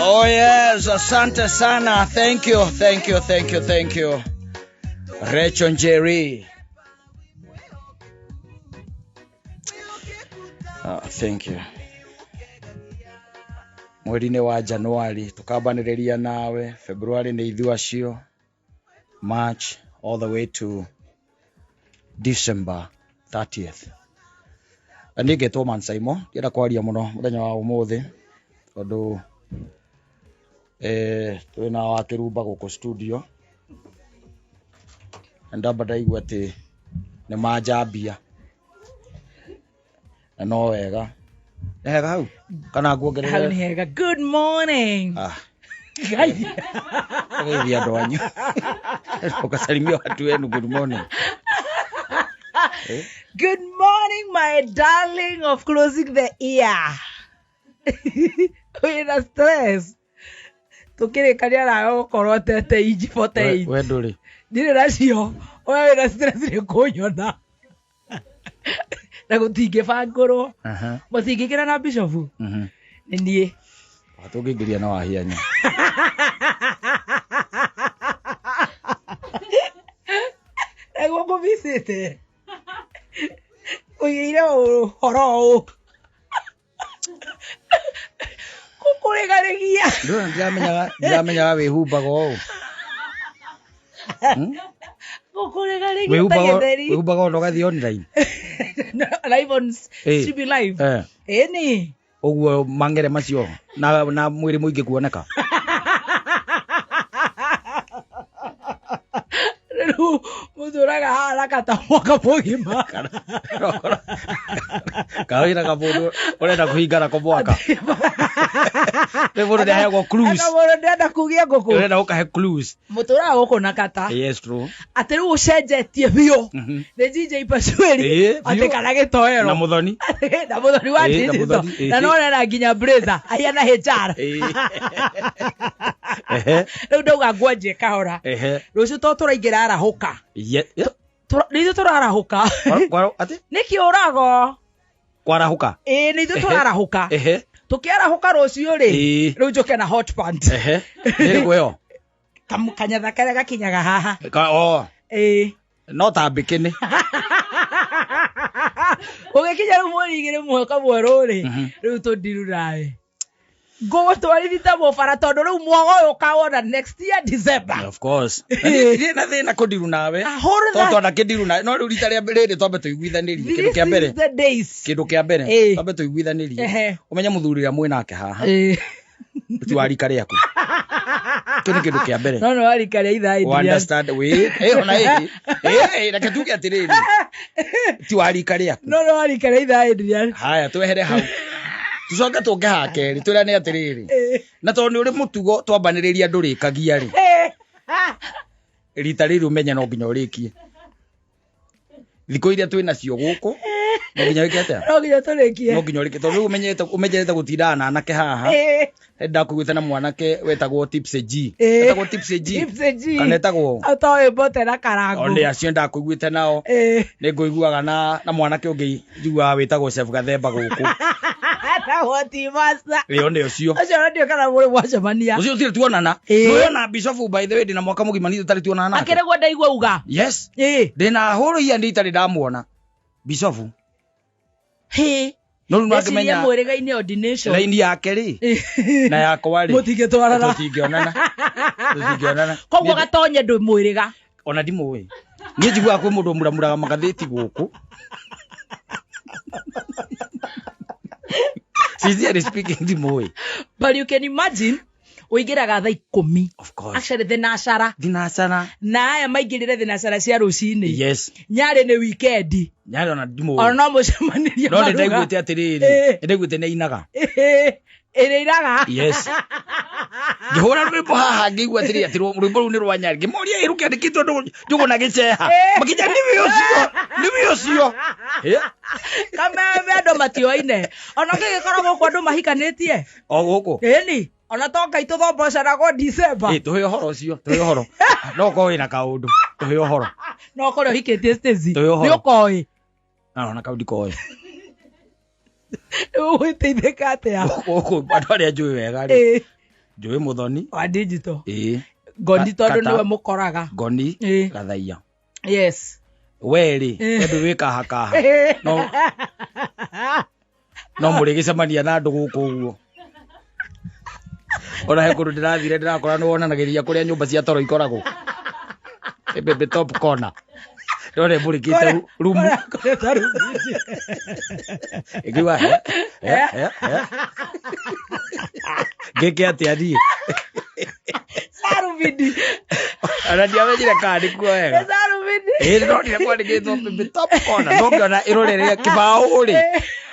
Oh yes, asante sana. Thank you, thank you, thank you, thank you. Rachel Njeri. Thank you. Mweri-inĩ wa January tukambanĩrĩria nawe, February nĩ ithuĩ acio, March all the way to December 30th. Na niĩ ngetwo Man Saimo, ndienda kwaria mũno mũthenya wa ũmũthĩ tondũ twĩna wa Kĩrumba gũkũ studio. Na ndamba ndaigua atĩ nĩ manjambia na no wega. Nĩ hega hau? Kana nguongerere? Hau nĩ hega. Good morning. Ngai. Ũgeithia andũ anyu. Ũkasalimia watu wenu good morning. Good morning, my darling of closing the ear. Wĩna stress. Tũkĩrĩkania nawe gũkorwo tete inji forty eight. We ndũrĩ. Ndirĩ nacio. We wĩna stress nĩ kũnyona. Na gũtingĩbangũrwo. Mũtingĩkĩra na bishofu. Nĩ niĩ. Tũngĩingĩria na wahianya. Naguo ngũbicĩte. Ũigĩire ũhoro ũũ. Kũkũrĩgarĩgia. Ndũrĩ ndiramenyaga wĩhumbaga ũũ. Gũkũrĩgarĩgia ta Wĩhumbaga gĩtheri. wĩhumbaga ũũ na ũgathiĩ online. Live on Eh. streaming live. Ĩni. Ũguo mangere macio na mwĩrĩ mũingĩ kuoneka. Rĩu mũtũraga haraka ta mwaka mũgima. Kawĩra ka mũndũ ũrenda kũhinga nako mwaka. Nĩ mũndũ nĩaheagwo clues. Anga mũndũ ndĩrenda kugia ngũkũ. Ũrenda gũkahe clues. Mũtũraga gũkũ na kata. Yes, true. Atĩ rĩu ũcenjetie biũ. Nĩ DJ Pasueli. Ĩĩ, Atĩ biũ. kana gĩtoero. Na mũthoni. Na mũthoni wa Ĩĩ, na digital. mũthoni, ĩĩ. Na no ũrera nginya blazer. Ahiana HR. Ĩĩ. Ehe. Rĩu ndauga ngwanjie kahora. Ehe. Rũciũ to tũraingĩra arahũka. Ye- ye- Nĩ ithuĩ tũrarahũka. Atĩ? Nĩ kĩũrago. Kwarahũka. Ĩĩ, nĩ ithuĩ tũrarahũka. Ehe. Tũkĩarahũka rũciũ rĩ, Ĩĩ. rĩu njũke na hot pant. Ehe. Nĩ ĩrĩkũ ĩyo? Kanyatha karĩa gakinyaga haha. Ka, oh. Ĩĩ. No ta mbĩkĩnĩ. Ũgĩkinya rĩu mweri igĩrĩ mwaka mwerũ rĩ, rĩu tũndiru nawe. Ngũgũtwarithia ta mũbara tondũ rĩu mwago ũyũ ũkawona next year December. Of course. Na ndirĩ na thĩna kũndiru nawe. Ahũra Tondũ twanakĩndiru nawe. No rĩu rita rĩa rĩrĩ twambe tũiguithanĩrie. Kĩndũ kĩa mbere. This is the days. Kĩndũ kĩa mbere. Ĩĩ. Twambe tũiguithanĩrie. Ehe. Ũmenye mũthuri ũrĩa mwĩ nake haha. Ĩĩ. Ti wa rika rĩaku. Kĩu nĩ kĩndũ kĩa mbere. No nĩ wa rika rĩa ithaa O Adrian. understand wĩ ona ĩ ĩ reke tuge atĩrĩrĩ ti wa rika rĩaku. No nĩ wa rika rĩa ithaa Adrian. Haya twehere hau. Tucoke tũke ha kerĩ twĩrane atĩrĩrĩ. Ĩĩ. Na tondũ nĩ ũrĩ mũtugo twambanĩrĩria ndũrĩkagia rĩ. Ĩĩ. Rita rĩrĩ ũmenye no nginya ũrĩkie. Thikũ iria twĩ nacio gũkũ no nginya wĩke atĩa? No nginya tũrĩkie. No nginya ũrĩkie tondũ rĩu ũmenyerete gũtindaga na anake haha. Ĩĩ. Ndakuĩte na mwanake wetagwo Tipsy G. Ĩĩ. Etagwo Tipsy G. Tipsy G. Kana etagwo Atoĩ mbote na karangu. O nĩ acio ndakuiguĩte nao. Ĩĩ. Nĩ ngũiguaga na mwanake ũngĩ njiguaga wĩtagwo Chef Gathemba gũkũ. Etagwo T-Master. Ĩyo nĩ ũcio. Ũcio ona ndiũĩ kana mũrĩ mwacemania. Ũcio ũtirĩ tuonana. Ĩĩ. Nĩũĩ ona Bishop by the way ndĩna mwaka mũgima niĩ tũtarĩ tuonana nake. Akĩrĩgwo ndaigua uga. Yes. Ĩĩ. Ndĩna hũrũ iya ndĩ itarĩ ndamuona. Bishop. Hĩ. No rĩu Ndeciria nĩwakĩmenya mwĩrĩga-inĩ ordination. Laini yake rĩ na yakwa rĩ. Mũtingĩtwarana. Tũtingĩonana. Tũtingĩonana. Koguo Niĩ- gatonye ndwĩ mwĩrĩga. Ona ndimũĩ. Niĩ njiguaga kwĩ mũndũ ũmuramuraga magathĩti gũkũ. Sincerely speaking ndimũĩ. But you can imagine ũingĩraga thaa ikũmi. Of course. Actually thinacara. Thinacara. Na aya maingĩrĩre thinacara cia rũcinĩ. Yes. Nyarĩ nĩ weekend. Nyarĩ ona ndimũĩ. Ona no mũcemanĩrie No nĩ maruga. ndaiguĩte atĩrĩrĩ. Ĩĩ. Nĩ ndaiguĩte nĩ ainaga. Ĩĩ. Ĩrĩa iraga. Yes. Ngĩhũra rwĩmbo haha ngĩigua atĩrĩrĩ atĩ rwĩmbo rũu nĩ rwa Nyarĩ. Ngĩmoria ĩ rũkĩandĩkĩtwo Njũgũ na Gĩceha. Ĩĩ. Makĩnjĩra nĩwe ũcio. Nĩwe ũcio. Ĩ. Kameme andũ matioaine. Ona ũngĩgĩkorwo gũkũ andũ mahikanĩtie. O gũkũ. Ĩni. Ona to Ngai tũthombocanagwo December. Ĩ, tũhe ũhoro ũcio, tũhe ũhoro. No ũkorwo wĩna kaũndũ, tũhe ũhoro. No ũkorwo ũhikĩtie Stacy. Tũhe ũhoro. Nĩ ũkoĩ. Na ona kau ndikoĩ. Rĩu ũgũteithĩka atĩa? Gũkũ andũ arĩa njũĩ wega rĩ. Ĩĩ. Njũĩ Muthoni. Wa digital. Ĩĩ. Ngoni tondũ Kata. nĩwe mũkoraga. Ngoni. Ĩĩ. Gathaia. Yes. We rĩ, tondũ wĩ kaha kaha. No no mũrĩgĩcemania na andũ gũkũ ũguo. Ona he kũndũ ndĩrathire ndĩrakora nĩ wonanagĩria kũrĩa nyũmba cia toro ikoragwo. Ĩbebe top corner. Ndore mũrĩkĩte rumu. Kũrĩa rumu. Ĩngiuga he he he he. Ngĩke atĩa niĩ? Sarubindi. Ona ndiamenyire kana nĩ kuo wega. Sarubindi. Ĩĩ ndĩronire kwandĩkĩtwo Bebe top corner. No ngĩona ĩroreire kĩbaũ rĩ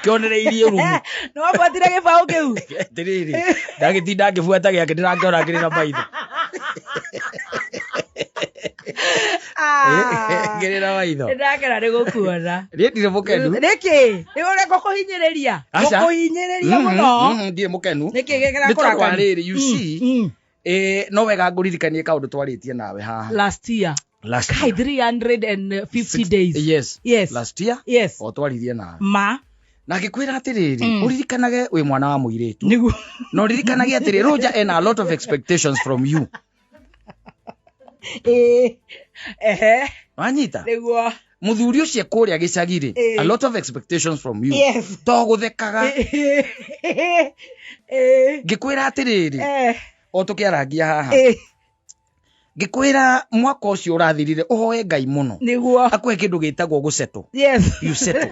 kĩonereirie rumu. Nĩ wabuatire gĩbaũ kĩu? Atĩrĩrĩ, ndagĩtinda ngĩbuata gĩake ndĩrakĩona kĩrĩ na maitho. Ah. Kĩrĩ na maitho. Nĩndakena nĩ gũkuona. Niĩ ndirĩ mũkenu. Nĩkĩ? Nĩ ũrĩa ngũkũhinyĩrĩria. Aca. Ngũkũhinyĩrĩria mũno. Ndirĩ mũkenu. Nĩkĩ Nĩ tondũ wa gĩkĩrakũrakaria? rĩrĩ, you see, no wega ngũririkanie kaũndũ twarĩtie nawe haha. Last year. Last Kai year. 350 days. Yes. Yes. Last year. Yes. O twaririe nawe. Ma. Na ngĩkwĩra atĩrĩrĩ, ũririkanage wĩ mwana wa mũirĩtu. Nĩguo. Na ũririkanage atĩrĩ, Roger ena a lot of expectations from you. Ĩĩ. Ehe. Wanyita? Nĩguo. Mũthuri ũcio kũrĩa gĩcagi-rĩ, Ĩĩ. a lot of expectations from you. Yes. To gũthekaga. Ĩĩ. Ĩĩ. Ngĩkwĩra atĩrĩrĩ, Eh. o tũkĩarangia haha. Ĩĩ. Ngĩkwĩra mwaka ũcio ũrathirire ũhoe Ngai mũno. Nĩguo. Akũhe kĩndũ gĩtagwo gũcetwo. Yes. You settle.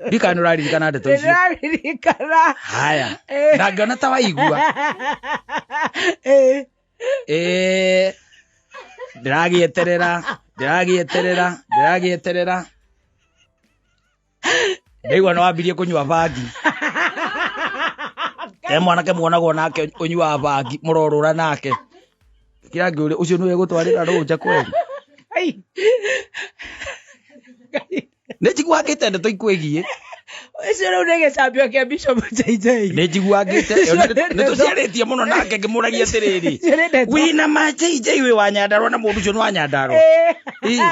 Ndikana nĩ ũraririkana ndeto icio. Nĩndĩraririkana. Haya. Ĩĩ. Na ngĩona ta waigua. Ĩĩ. Ĩĩ. Ndĩragĩeterera, ndĩragĩeterera, ndĩragĩeterera. Ndaigua nĩ wambirie kũnyua bangi. He mwanake muonagwo nake ũnyuaga bangi, mũrorũra nake. Kĩra ngĩũria ũcio nĩwe gũtwarĩra rũnja kweli. Ai. Ngai. Nĩ njiguangĩte ndeto ikwĩgiĩ. Ũcio rĩu nĩ gĩcambio kĩa Bishop JJ. Nĩ njiguangĩte. Nĩ tũciarĩtie mũno nake ngĩmũragia atĩrĩrĩ. Icio nĩ ndeto. Wĩna ma JJ wĩ wa Nyandarua na mũndũ ũcio nĩ wa Nyandarua. Ĩĩ. Ĩĩ.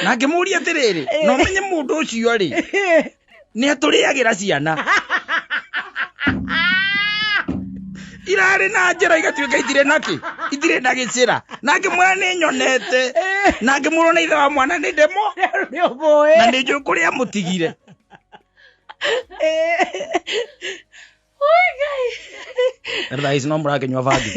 Na ngĩmũria atĩrĩrĩ, no menye mũndũ ũcio rĩ, nĩ atũrĩagĩra ciana. Irarĩ na njĩra igatuĩka itirĩ nakĩ, itirĩ na gĩcĩra. Na ngĩmwĩra nĩ nyonete. Na ngĩmwĩra na ithe wa mwana nĩ ndemo. Nĩ ũmũĩ. Na nĩ njũĩ kũrĩa amũtigire. Ĩĩ. Oi, Ngai. Na thaa ici no mũrakĩnyua bangi.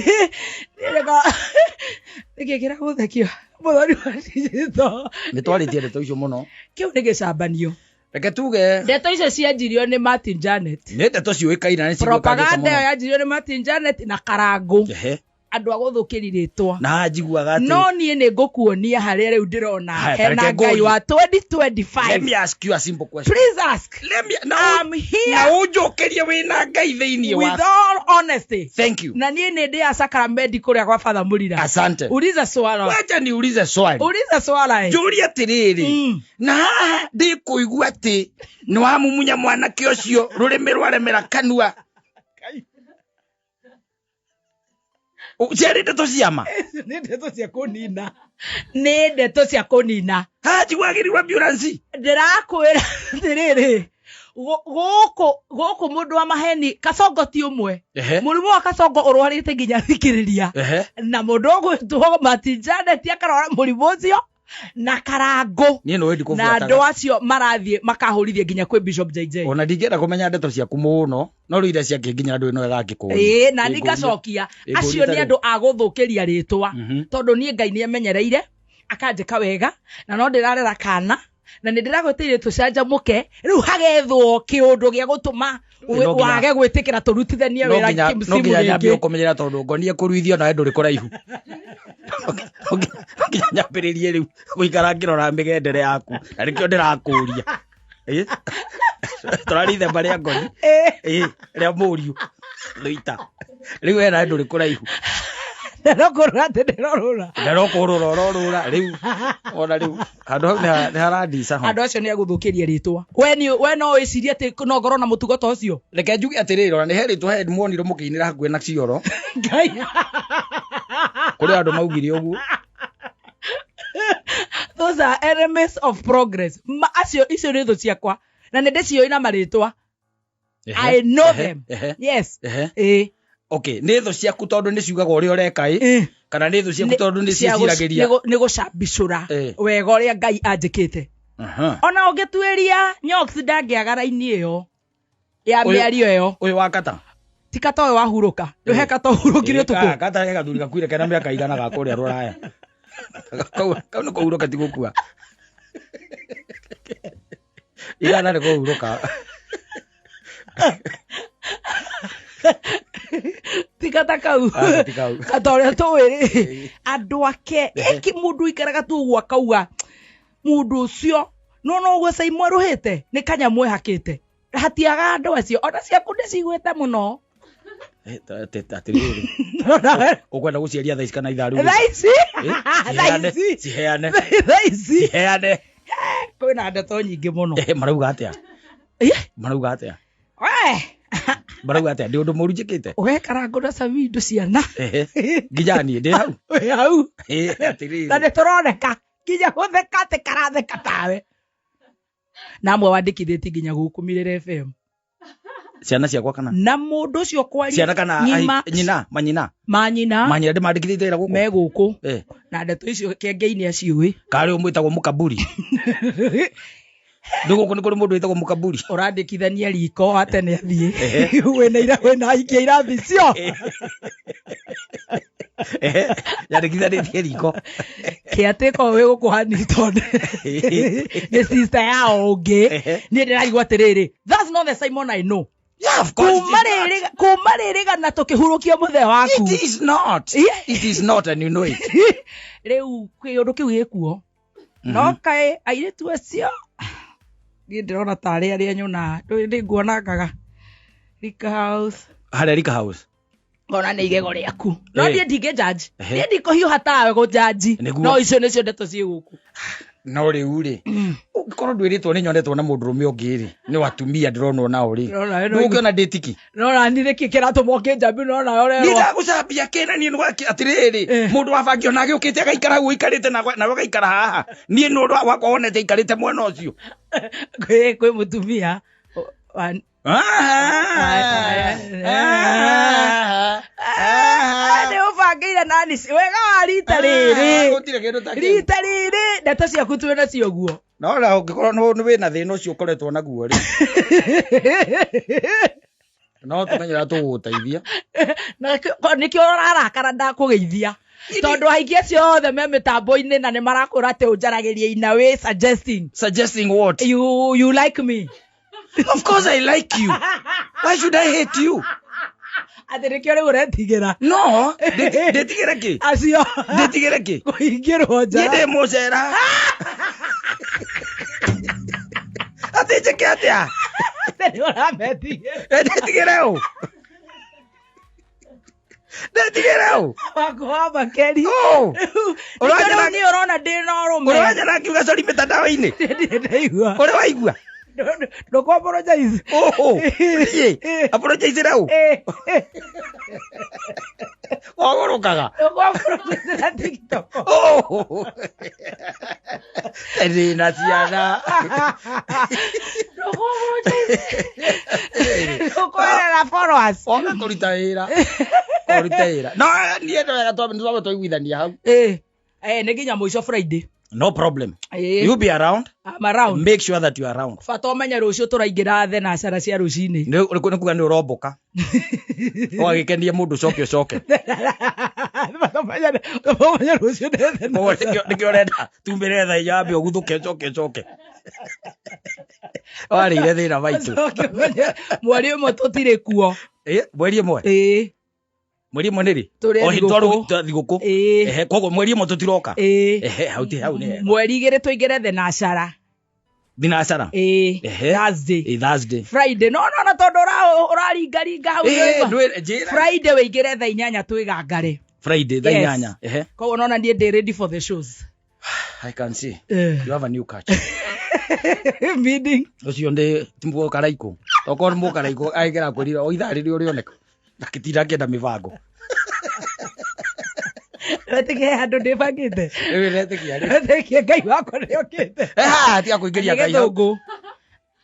Nĩkĩ kĩragũthekio? Mũthoni wa digital. Nĩ twarĩtie ndeto icio mũno. Kĩu nĩ gĩcambanio. Reke tuge Ndeto icio cianjirio nĩ Martin Janet. nĩ ndeto ciũĩkaine na nĩ ciguĩkanĩte Propaganda ĩyo mũno. yanjirio nĩ Martin Janet na Karangũ. Ehe. Andũ a gũthũkĩri rĩtwa. Na haha njiguaga atĩ No niĩ nĩ ngũkuonia harĩa rĩu ndĩrona Haya, hena tareke Ngai ngũrie. wa 2025. Let me ask you a simple question. Please ask. Let me na I'm here na ũnjũkĩrie wĩna Ngai thĩinĩ with wa. all honesty. Thank you. Na niĩ nĩ ndĩ a sacramenti kũrĩa kwa Father Mũrira. Asante. Uliza swala. Wacha niulize swali. Uliza swala. eh. Njũrie atĩrĩrĩ. Na haha ndĩkũigua atĩ nĩ wamumunya mwanake ũcio rũrĩmĩ rwaremera kanua. Ciarĩ ndeto ciama. Nĩ ndeto cia kũnina. Nĩ ndeto cia kũnina. Haha njiguagĩrĩirwo ambulance. Ndĩrakwĩra atĩrĩrĩ. Gũkũ gũkũ mũndũ wa maheni kasongo ti ũmwe. Ehe. Mũrimũ wa kasongo ũrwarĩte nginya thikĩrĩria. Ehe. Na mũndũ ũgwĩtwo Martin Janet akarwara mũrimũ ũcio na Karangũ. Niĩ nĩ wendi Na andũ kũbuataga. acio marathiĩ makahũrithia nginya kwĩ Bishop JJ. Ona ndingĩenda kũmenya ndeto ciaku mũno, no rĩu iria ciakĩnginyĩra ndũĩ no wega ngĩkũria. Ĩĩ, na niĩ ngacokia Ĩ, ngũria acio nĩ ta rĩu. andũ a gũthũkĩria rĩtwa Mhm. tondũ niĩ Ngai nĩ amenyereire akanjĩka wega na no ndĩrarera kana na nĩ ndĩragwĩtĩire tũcanjamũke rĩu hagethwo kĩũndũ gĩa gũtũma No nginya- wage gwĩtĩkĩra tũrutithanie No wĩra nginya no kĩmsimu nginya nyambie rĩngĩ. ũkũmenyera tondũ ngonie kũruithio nawe ndũrĩ kũraihu. No nginya nyambĩrĩrie rĩu gũikara ngĩrora mĩgendere yaku na nĩkĩo ndĩrakũria. Ĩ? Tũrarĩ ithemba rĩa ngoni. Ĩĩ. Ĩ, rĩa mũriũ. Rũita. Rĩu we nawe ndũrĩ kũraihu. Ndĩrokũrũra atĩ ndĩrorũra. Na no kũrũra ũrorũra rĩu ona rĩu handũ hau nĩ harandica ho. Andũ acio nĩ agũthũkĩria rĩtwa. We nĩ we no wĩcirie atĩ no ngorwo na mũtugo ta ũcio. Reke njuge atĩrĩrĩ ona nĩ he rĩtwa he muonire mũkĩinĩra hakuhĩ na cioro. Ngai. Kũrĩ andũ maugire ũguo. Those are enemies of progress. Ma acio icio nĩ thũ ciakwa na nĩ ndĩciũĩ na marĩtwa. Ehe. I know Ehe. them. Ehe. Yes. Ehe. Ĩĩ. Okay, nĩ thũ ciaku tondũ nĩ ciugaga ũrĩa ũreka ĩ, Ĩĩ. kana nĩ thũ ciaku tondũ nĩ Cia ciĩciragĩria? nĩ gũcambicũra Eh. wega ũrĩa Ngai anjĩkĩte. Aha. Ona ũngĩtuĩria Nyox ndangĩaga raini ĩyo ya Ũyũ- mĩario ĩyo. Ũyũ wa kata. Ti kata ũyũ wahurũka. Ndũhe kata ũhurũkire ũtukũ. Kata he gathuri gakuire kena mĩaka igana ga kũrĩa rũraya. Kau nĩ kũhurũka ti gũkua. Igana nĩ kũhurũka. Ti kata kau. Aca, ti kau. Kata ũrĩa tũĩ rĩ, andũ ake ĩkĩ mũndũ ũikaraga tu ũguo akauga mũndũ ũcio no no ũguo cai mwerũhĩte nĩ kanyamũ ehakĩte hatiaga andũ acio ona ciaku nĩ ciguĩte mũno. Eh, atĩrĩrĩ. Ũkwenda gũciaria thaa ici kana ithaa rĩu? Thaa ici. Eh, Thaa ciheane, ici. ciheane, Thaa ici ciheane. kwĩna ndeto nyingĩ mũno. Eh, marauga atĩa? Eh, Marauga atĩa? we Marauga atĩa? Ndĩ ũndũ mũũru njĩkĩte? ũgekara ngũ na windu ciana. Ehe. Nginya niĩ ndĩ hau. Wĩ hau. Eh, Na atĩrĩrĩ. nĩ tũroneka nginya gũtheka atĩ karatheka tawe. Na amwe wandĩkithĩtie nginya gũkũ Mirĩrĩ FM. Ciana ciakwa kana? Na mũndũ ũcio kwaria Ciana kana nyima nyina, manyina. manyina Manyina ndĩmandĩkithĩtie wĩra gũkũ? me gũkũ Eh. na ndeto icio kĩengei-inĩ aciũĩ. Karĩ ũmwe wĩtagwo mũkaburi. Nĩ gũkũ nĩ kũrĩ mũndũ wĩtagwo mũkaburi. Ũrandĩkithania riko wa tene athiĩ. Ehe. Wĩna ira wĩna aikia irathi cio. Ehe. Yandĩkithanĩtie riko. Kĩatĩko wĩ gũkũ Huntington. Nĩ sister yao ũngĩ. Ehe. Niĩ ndĩraigua atĩrĩrĩ, that's not the Simon I know. Yeah, of course it is Kuma not. rĩrĩ kuma rĩrĩ gana tũkĩhurũkia mũthee waku. It is not. Yeah. It is not and you know it. Rĩu kĩũndũ kĩu gĩkuo. No kaĩ airĩtu acio niĩ ndĩrona tarĩ arĩa nyonaga ndĩ nguonangaga Rika House Harĩa Rika House. ngona nĩ igego rĩaku no Eh. niĩ ndingĩ judge Ehe. niĩ ndikũhiũha tawe gũ judge Nĩguo. no icio nĩcio ndeto ciĩ gũkũ. No rĩu rĩ, ũngĩkorwo ndwĩrĩtwo nĩ nyonetwo na mũndũrũme ũngĩ rĩ, nĩ atumia ndĩronwo nao rĩ. Ndĩrona ĩno Ndũngĩona ndĩ tiki. No nani nĩkĩ kĩratũma ũkĩnjambi no nawe Niĩ ũrerwo ndagũcambia kĩna niĩ nĩ atĩrĩrĩ, Eh. mũndũ wa bangi ona agĩũkĩte agaikara hau ũikarĩte nawe ũgaikara haha. Niĩ nĩ ũndũ wakwa wonete aikarĩte mwena ũcio. kwĩ mũtumia nĩ ũbangĩire nani wega wa rita rĩrĩ Gũtirĩ kĩndũ ta kĩu. rita rĩrĩ ndeto ciaku twĩ nacio guo. No na ũngĩkorwo nĩ wĩna thĩna ũcio ũkoretwo naguo rĩ, no tũmenye ũrĩa tũgũgũteithia. Na nĩkĩo ũrarakara ndakũgeithia tondũ aingĩ acio othe me mĩtambo-inĩ na nĩ marakũra atĩ ũnjaragĩria in a way suggesting Suggesting what? you like me. Of course I like you. Why should I hate you? Atĩ nĩkĩo rĩu ũretigĩra No, ndĩtigĩre kĩ? acio Ndĩtigĩre kĩ? kũhingĩrwo Niĩ nja. ndĩ mũcera. Atĩ njĩke atĩa? Atĩ nĩ ũrametigĩra. Ndĩtigĩre ũ? Ndĩtigĩre ũ? Waku wa makeri. Ũ? Nĩkĩo Ũranjara- rĩu niĩ ũrona ndĩ na ũrũme. Ũranja ngiuga sorry mĩtandao-inĩ? Ndirĩ ndaigua. Ũrĩ waigua? Ndũkũ apologize. Ũhũ. Niĩ? Apologize ũ? Eh, Wagũrũkaga. ndũkũ apologize na TikTok. Ũhũ. Ndĩ na ciana. Ndũkũ apologize. Ndũkũerera followers. Oka kũruta wĩra. Kũruta wĩra. No niĩ nĩ wega twambe twaiguithania hau. Eh, eh, nĩ nginya mũico Friday. No problem. Eh, You be around. I'm around. Make sure that you are around. Bata ũmenye rũciũ tũraingĩra thenacara cia rũcinĩ. Nĩ kuga nĩ ũromboka. Ũgagĩkenia mũndũ ũcoke ũcoke. Bata ũmenye rũciũ nĩ Koguo thenacara. nĩkĩo ũrenda tumĩre thaa inya wambe ũguthũke ũcoke ũcoke. Warĩire thĩna maitũ. Ũcoke ũmenye mweri ũmwe tũtirĩ kuo. Eh, mweri ĩmwe. Ĩĩ. Mweri ĩmwe nĩ rĩ? Tũrĩ O, thigũkũ. thigũkũ. Ĩĩ. Ehe, koguo mweri ĩmwe tũtiroka. Ĩĩ. Ehe, hau ti hau nĩ hega. Mweri igĩrĩ tũingĩre thenacara. Thinacara. Ĩĩ. Ehe. Thursday. Ĩ Thursday. Friday. No no no tondũ ũraringaringa hau Eh, nĩũraigua. njĩra. Friday wĩingĩre thaa inyanya twĩgangare. Friday thaa Yes. inyanya. Ehe. Koguo nona niĩ ndĩ ready for the shows. I can see. Eh. You have a new catch. Meaning Ũcio ndĩ ti mũkaraikũ. Tokorwo nĩ mũkaraikũ agĩkĩra kwĩrira o ithaa rĩrĩa ũrĩoneka. Akĩtinda akĩenda mĩbango. wetĩkie handũ ndĩbangĩte. Rĩu ĩretĩkia rĩ. Wetĩkie Ngai wakwa nĩokĩte. Eh, tiga kũingĩria Nĩ Ngai hau. gĩthũngũ.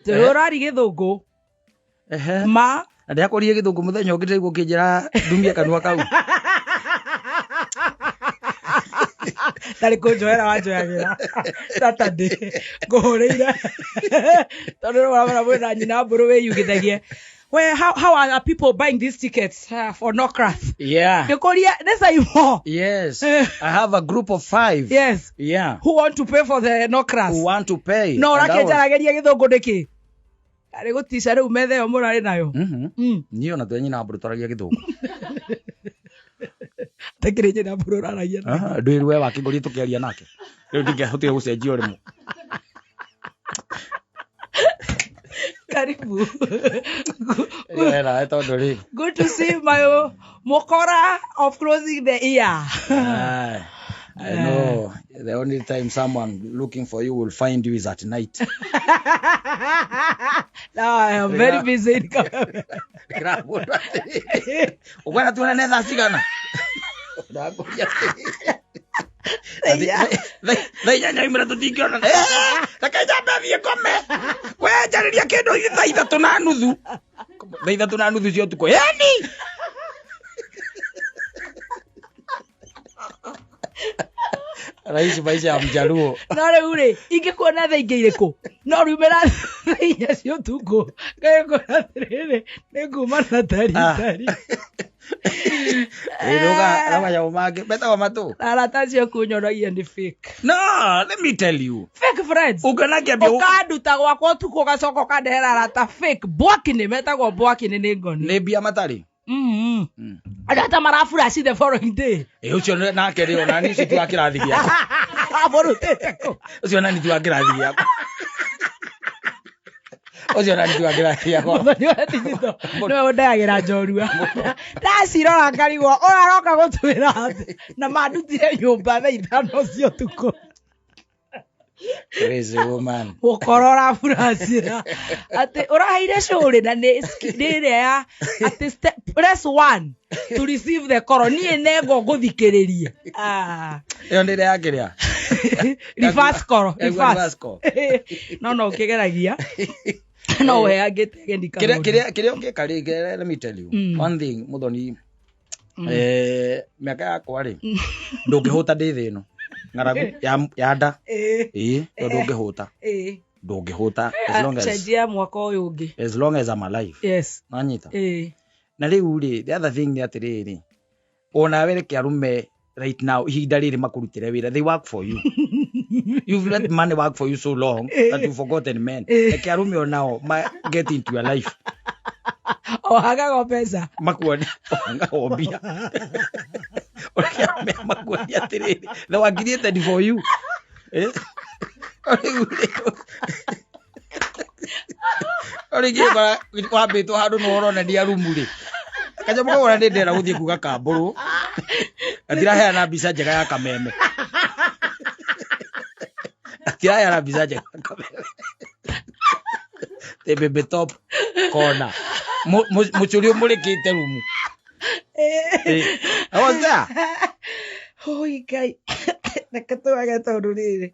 Tũrari gĩthũngũ. Ehe. Ma Na ndĩrakũririe gĩthũngũ mũthenya ũngĩ ndĩraigua ũkĩnjĩra ndumie kanua kau. Tarĩ kũnjoera wanjoyagĩra Saturday ngũhũrĩire tondũ rĩu ũramera mwĩna nyina mbũrũ wĩyugithagie. Well, how are people buying these tickets for Nocrath? Yeah. Ngĩkũria nĩ Saimo. Yes. I have a group of 5. Yes. Yeah. Who want to pay for the Nocrath? Who want to pay. No And that was- ũrakĩnjaragĩria gĩthũngũ nĩkĩ? Arĩ gũtica rĩu metha ĩyo mũrarĩ nayo. Mhm. Mm. Niĩ ona twĩ nyina mbũrũ twaragia gĩthũngũ. Takĩrĩ nyina mbũrũ ũraragia nayo. Aha, ndwĩ we wakĩngũria tũkĩaria nake. Rĩu ndingĩahotire gũcenjia ũrĩmũ. Karibu. Wera tondũ rĩ. Good to see my mokora of closing the year. Ah, I know the only time someone looking for you will find you is at night. Now I am very busy in Kameme. Kĩramũndũ atĩrĩrĩ, ũkwenda tuonane thaa cigana? Ndakũria atĩrĩrĩ. Thaa inyanya imwe tũtingĩonana. Reke njambe thiĩ ngome. We njarĩria kĩndũ thaa ithatũ na nuthu. Thaa ithatũ na nuthu cia ũtukũ. Ĩni! Raici maisha ya mjaluo. No rĩu rĩ, ingĩkuona thaa ingĩ irĩkũ? No riumĩra thaa inya cia ũtukũ. Ngagĩkwĩra atĩrĩrĩ, nĩ nguma na tari tari. Ĩ, rũga mangĩ metagwo matũ. Arata acio kunyonagia nĩ fake. No, let me tell you. Fake friends. Ũngĩona kĩambia Ũkanduta gwakwa ũtukũ ũgacoka ũkandehera arata fake. Bwakinĩ metagwo bwakinĩ nĩ ngoni. nĩ mbia matarĩ. Mm. Andũ ata maraburaci the following day. Ĩ, ũcio nake rĩ ona niĩ ũcio ti wa kĩrathi gĩakwa. Amũrutĩte kũ? Ũcio ona niĩ ti wa kĩrathi gĩakwa. Ũcio ona niĩ ti wa kĩrathi gĩakwa. Mũthoni wa tigito nĩwe ũndehagĩra njorua. Ndacirora ngarigwo ũyũ aroka gũtwĩra atĩ na mandutire nyũmba thaa ithano cia ũtukũ. Crazy woman. Gũkorwo ũraburacĩra atĩ ũraheire cũrĩ na nĩ ĩrĩa ya atĩ press one to receive the call. Niĩ nengo ngũthikĩrĩrie. Ah. Ĩyo nĩ ĩrĩa ya kĩrĩa? Reverse call, Yaigua reverse. reverse call. No no ũkĩgeragia no ũheangĩte ageni Kĩrĩa kaũndũ. kĩrĩa kĩrĩa ũngĩka rĩ, let me tell you. One thing Muthoni, mĩaka yakwa rĩ, ndũngĩhũta ndĩ thĩ ĩno. Ng'aragu ya nda. Ĩĩ, tondũ ndũngĩhũta. Ndũngĩhũta as long as Cenjia mwaka ũyũ ũngĩ. as long as I'm alive. Yes. Nanyita. Na rĩu rĩ, the other thing nĩ atĩrĩrĩ, onawe reke arũme right now ihinda rĩrĩ makũrutĩre wĩra, they work for you. You've let money work for you so long that you've forgotten men. Reke arũme onao ma get into your life. Ohagago mbeca. Makuone ohagago mbia. Reke arũme makuonie atĩrĩrĩ, they were created for you. Rĩu rĩ, rĩngĩ ũkora wambĩtwo handũ nĩ ũronania rumu rĩ. Kanyamũ kau ona nĩ ndĩrenda gũthiĩ kuga kambũrũ. Gatiraheana mbica njega ya kameme. Gatiraheana mbica njega ya kameme. The baby top corner. Mũcũri ũmũrĩkĩte rumu. I was there. Oi Ngai. Reke twage tondũ rĩrĩ.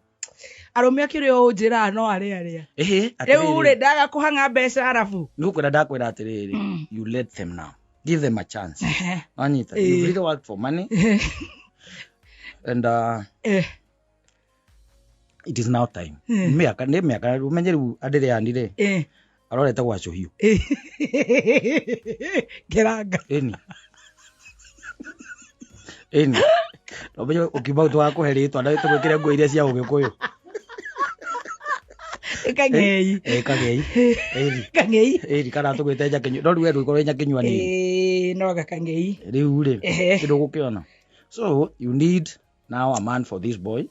Arũme akĩrĩ o ũnjĩraga no arĩa arĩa. Ĩhĩ, Rĩu rĩ atĩrĩrĩ. ndaga kũhang'a mbeca arabu. Nĩ gũkwĩra ndakwĩra atĩrĩrĩ, you let them now. Give them a chance. Wanyita, you really work for money. And it is now time. Mĩaka nĩ mĩaka ũmenye rĩu Adrian rĩ arorete gwacũhio. Kĩranga. Ĩni. Ĩni. Ũmenye ũkiuma tũgakũhe rĩtwa na tũgwĩkĩre nguo iria cia ũgĩkũyũ. Kang'ei. Kang'ei. Ĩni. Kang'ei. Ĩni kana tũgwĩte Nyakinyua. No rĩu we ndũgĩkorwo wĩ Nyakinyua nini. No anga Kang'ei. Rĩu rĩ, kĩndũ ũgũkĩona. So you need now a man for this boy.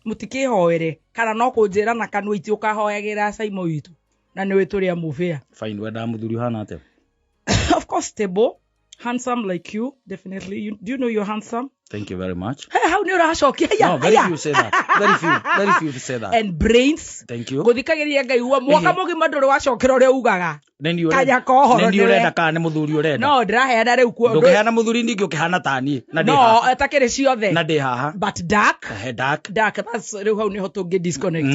Mũtikĩhoere kana no kũnjĩra na kanua itĩ ũkahoyagĩra Saimo witũ na nĩwe tũrĩa mũbĩa. Fine, wendaga mũthuri ũhana atĩa? Of course stable, handsome like you, definitely. Do you know you're handsome? Thank you very much. Hey, hau nĩ ũracokia. No, very few say that. Very few, very few say that. And brains. Thank you. Gũthikagĩrĩria ngaigua mwaka Ehe. mũgima ndũrĩ wacokera ũrĩa ugaga. Nĩ niĩ ũrenda- Kanya ka ũhoro nĩ niĩ nĩwe. ũrenda kana nĩ mũthuri ũrenda? No ndĩraheana rĩu kuo. Ndũngĩheana mũthuri ningĩ ũkĩhana ta niĩ na ndĩ No, haha. ĩtakĩrĩ ciothe. Na ndĩ haha. But dark. Ehe, dark. Dark, that's rĩu hau nĩho tũngĩ disconnect.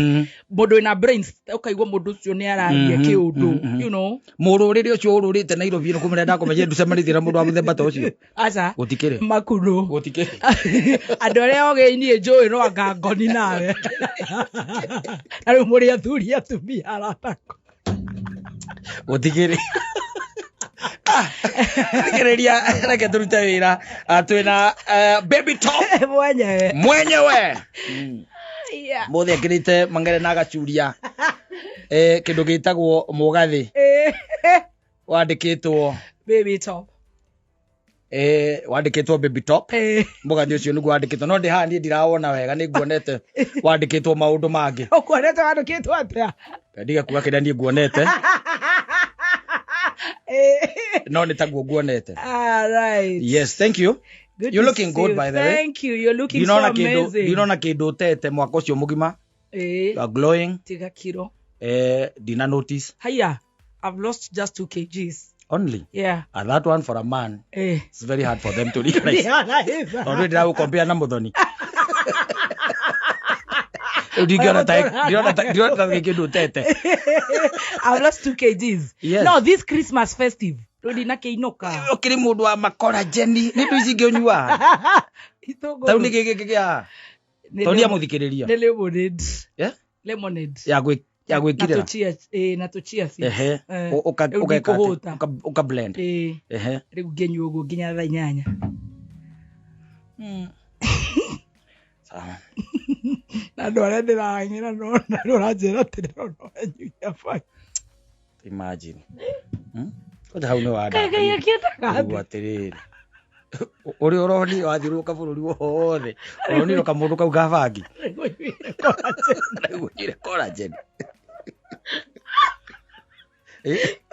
Mũndũ wĩna brains ũkaigua mũndũ ũcio nĩ araria kĩũndũ, you know. Mũrũrĩre ũcio ũrũrĩte Nairobi nĩ kũmenya ndakũmenyire ndũcemanĩtie na mũndũ wa mũthemba ta ũcio. Aca. Gũtikĩrĩ. Makunũ. Gũtikĩrĩ. Andũ arĩa ogĩ niĩ njũĩ no anga ngoni nawe. Na rĩu mũrĩ athuri atumia aratakwa. Gũtikĩrĩ. Ah, thikĩrĩria, reke tũrute wĩra. Ah, twĩna Baby Top Mwenyewe. mwenyewe. Yeah. Mũthĩ ekĩrĩte mangere na agacuria kĩndũ gĩtagwo mũgathĩ wandĩkĩtwo Baby Top. Wandĩkĩtwo Baby Top. Mũgathĩ ũcio nĩguo wandĩkĩtwo, no ndĩ haha niĩ ndirawona wega, nĩ nguonete wandĩkĩtwo maũndũ mangĩ. Ũkuonete wandĩkĩtwo atĩa? Ndige kuga kĩrĩa niĩ nguonete, no nĩ taguo nguonete. All right. Yes, thank you. Good You're to looking see good, you. by the way. Thank you. You're looking so Ndinona kĩndũ, amazing. ndinona kĩndũ ũtete mwaka ũcio mũgima. You are glowing. Tiga kiro. Ndina notice. Haya. I've lost just 2 kgs. Only. Yeah. And that one for a man, it's very hard for them to realize. Tondũ ndĩragũkompea na Mũthoni. Rĩu ndingĩona ta ndĩrona ta kĩndũ ũtete. I've lost 2 kgs. Yes. No, this Christmas festive. Rĩu ndinakĩinũka. Ũkĩrĩ mũndũ wa makorajeni nĩ indo ici ingĩ ũnyuaga. Itũngũrũ. Tarĩu nĩ gĩkĩ gĩa Nĩ tonia mũthikĩrĩria. Nĩ lemonade. Yeah? Lemonade. Ya gwĩ ya Na gwĩkĩrĩra. tũ chia, na tũ chia seeds. Ehe. Rĩu Ũgeka atĩ? ndikũhũta. Ũka blend. Ehe. Rĩu ngĩnyua ũguo nginya thaa 8. Sawa. Na andũ arĩa ndĩrarang'ĩra no na rĩu ũranjĩra atĩrĩ no no anyuia bangi. Imagine. Kwanja hau nĩ wanda. Kaĩ Ngai akĩendaga Rĩu atĩrĩrĩ. Ũrĩa ũronire wathiũrũrũka bũrũri wothe. Ũronire kamũndũ kau ka bangi. Nĩngũnyuire collagen. Nĩngũnyuire collagen.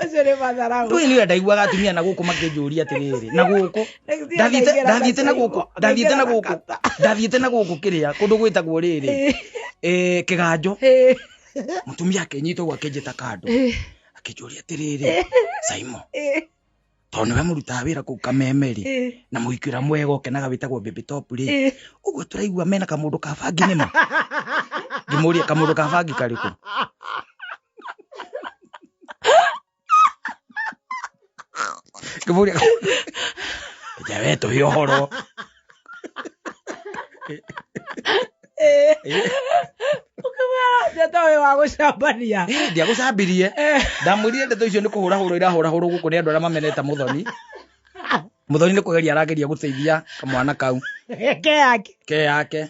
Ũcio nĩ matharau. Ndũĩ nĩwe ndaiguaga atumia na gũkũ makĩnjũria atĩrĩrĩ, na gũkũ Next year ndathiĩte ngaingĩra ndathiĩte na kata gũkũ igwa. ndathiĩte na Ngaingĩra gũkũ kata. ndathiĩte na gũkũ kĩrĩa kũndũ gwĩtagwo rĩrĩ kĩganjo, mũtumia akĩnyita ũguo akĩnjĩta kando, akĩnjũria atĩrĩrĩ, Saimo, tondũ nĩwe mũrutaga wĩra kũu Kameme rĩ, na mũhiki ũrĩa mwega ũkenaga wĩtagwo Baby Top rĩ, ũguo tũraigua mena kamũndũ ka bangi nĩma? Ngĩmũria kamũndũ ka bangi karĩkũ? Ngĩmũria nja we tũhe ũhoro. Ũkĩmwĩra njata ũyũ wa gũcambania. Ndiagũcambirie, ndamwĩrire ndeto icio nĩ kũhũrahũrwo irahũrahũrwo gũkũ nĩ andũ arĩa mamenete Mũthoni. Mũthoni nĩ kũgeria arageria gũteithia kamwana kau Ke yake. ke yake.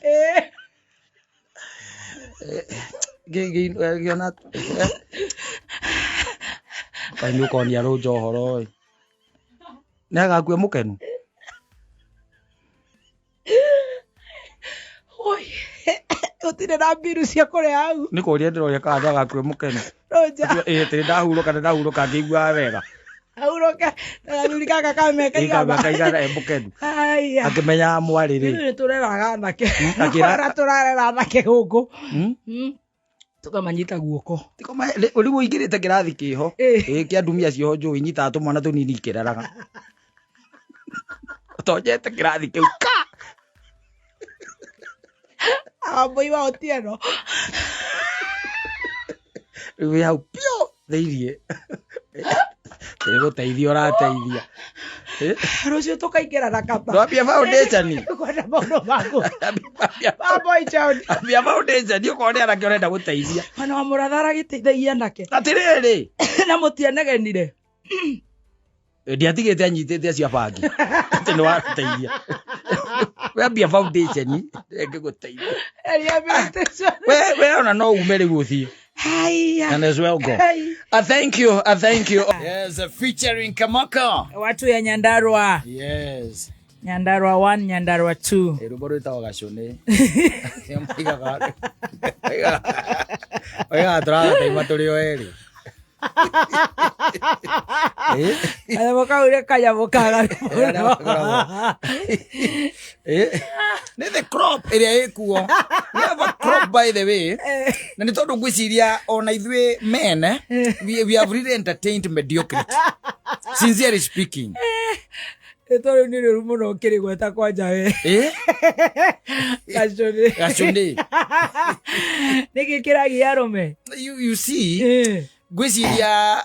Ngĩona kaĩ nĩ ũkonia rũnja ũhoro ĩ, nĩ agakua mũkenu. Oi. Gũtirĩ na mbiru cia kũrĩa hau. Nĩ kũria ndĩroria kana nĩ agakua mũkenu. Rũnja. Ĩ tĩrĩ ndahurũka, nĩ ndahurũka ngĩiguaga wega. Ahurũke. Na gathuri gaka kame Ĩkamba kaigana. kaigana e mũkenu. Aya. Akĩmenyaga mwarĩ rĩ. Ithuĩ nĩ tũreraga anake. Akĩra- Kũrera tũrarera anake gũkũ. Tũkamanyita guoko. Rĩu ũingĩrĩte kĩrathi kĩho. Ĩ kĩa ndumia cioho njũĩ inyitaga tũmwana tũnini ikĩreraga. Ũtonyete kĩrathi kĩu ka. Wambui wa Otieno. Rĩu wĩ hau piũ thĩiniĩ. Nĩ gũteithia ũrateithia. Rũciũ tũkaingĩra na kaba. Ndwambia foundation. Kwenda maũndũ maku. Ma boy child. Ambia foundation ũkorwo nĩ anake ũrenda gũteithia. Mwena wa mũratha aragĩteithagia anake. Atĩrĩrĩ. Na mũtianegenire. Ndiatigĩte anyitĩte acio a bangi. Atĩ nĩ warateithia. Wambia foundation ĩngĩgũteithia. Rehabilitation. We ona no ume rĩu ũthiĩ. Haya. And as well go. Hai. Thank you. Thank you. Yes, featuring Kamoko. Watu ya Nyandarua. Yes. Nyandarua 1, Nyandarua 2. Rwĩmbo rwĩtagwo gacũnĩ. Maigaga tũragataima tũrĩ o erĩ. Eh? Kanyamũ kau nĩ kanyamũ kaganu Arĩa mũno. makoragwo. Eh? Nĩ the crop ĩrĩa ĩkuo. We have a crop by the way. Na nĩ tondũ ngwĩciria ona ithuĩ men, we have really entertained mediocrity. Sincerely speaking. Rĩtwa rĩu nĩ rĩũru mũno ũkĩrĩgweta kwanja we. Eh? Gacũnĩ. Gacũnĩ. Nĩkĩ kĩragia arũme? You see, Eh. ngwĩciria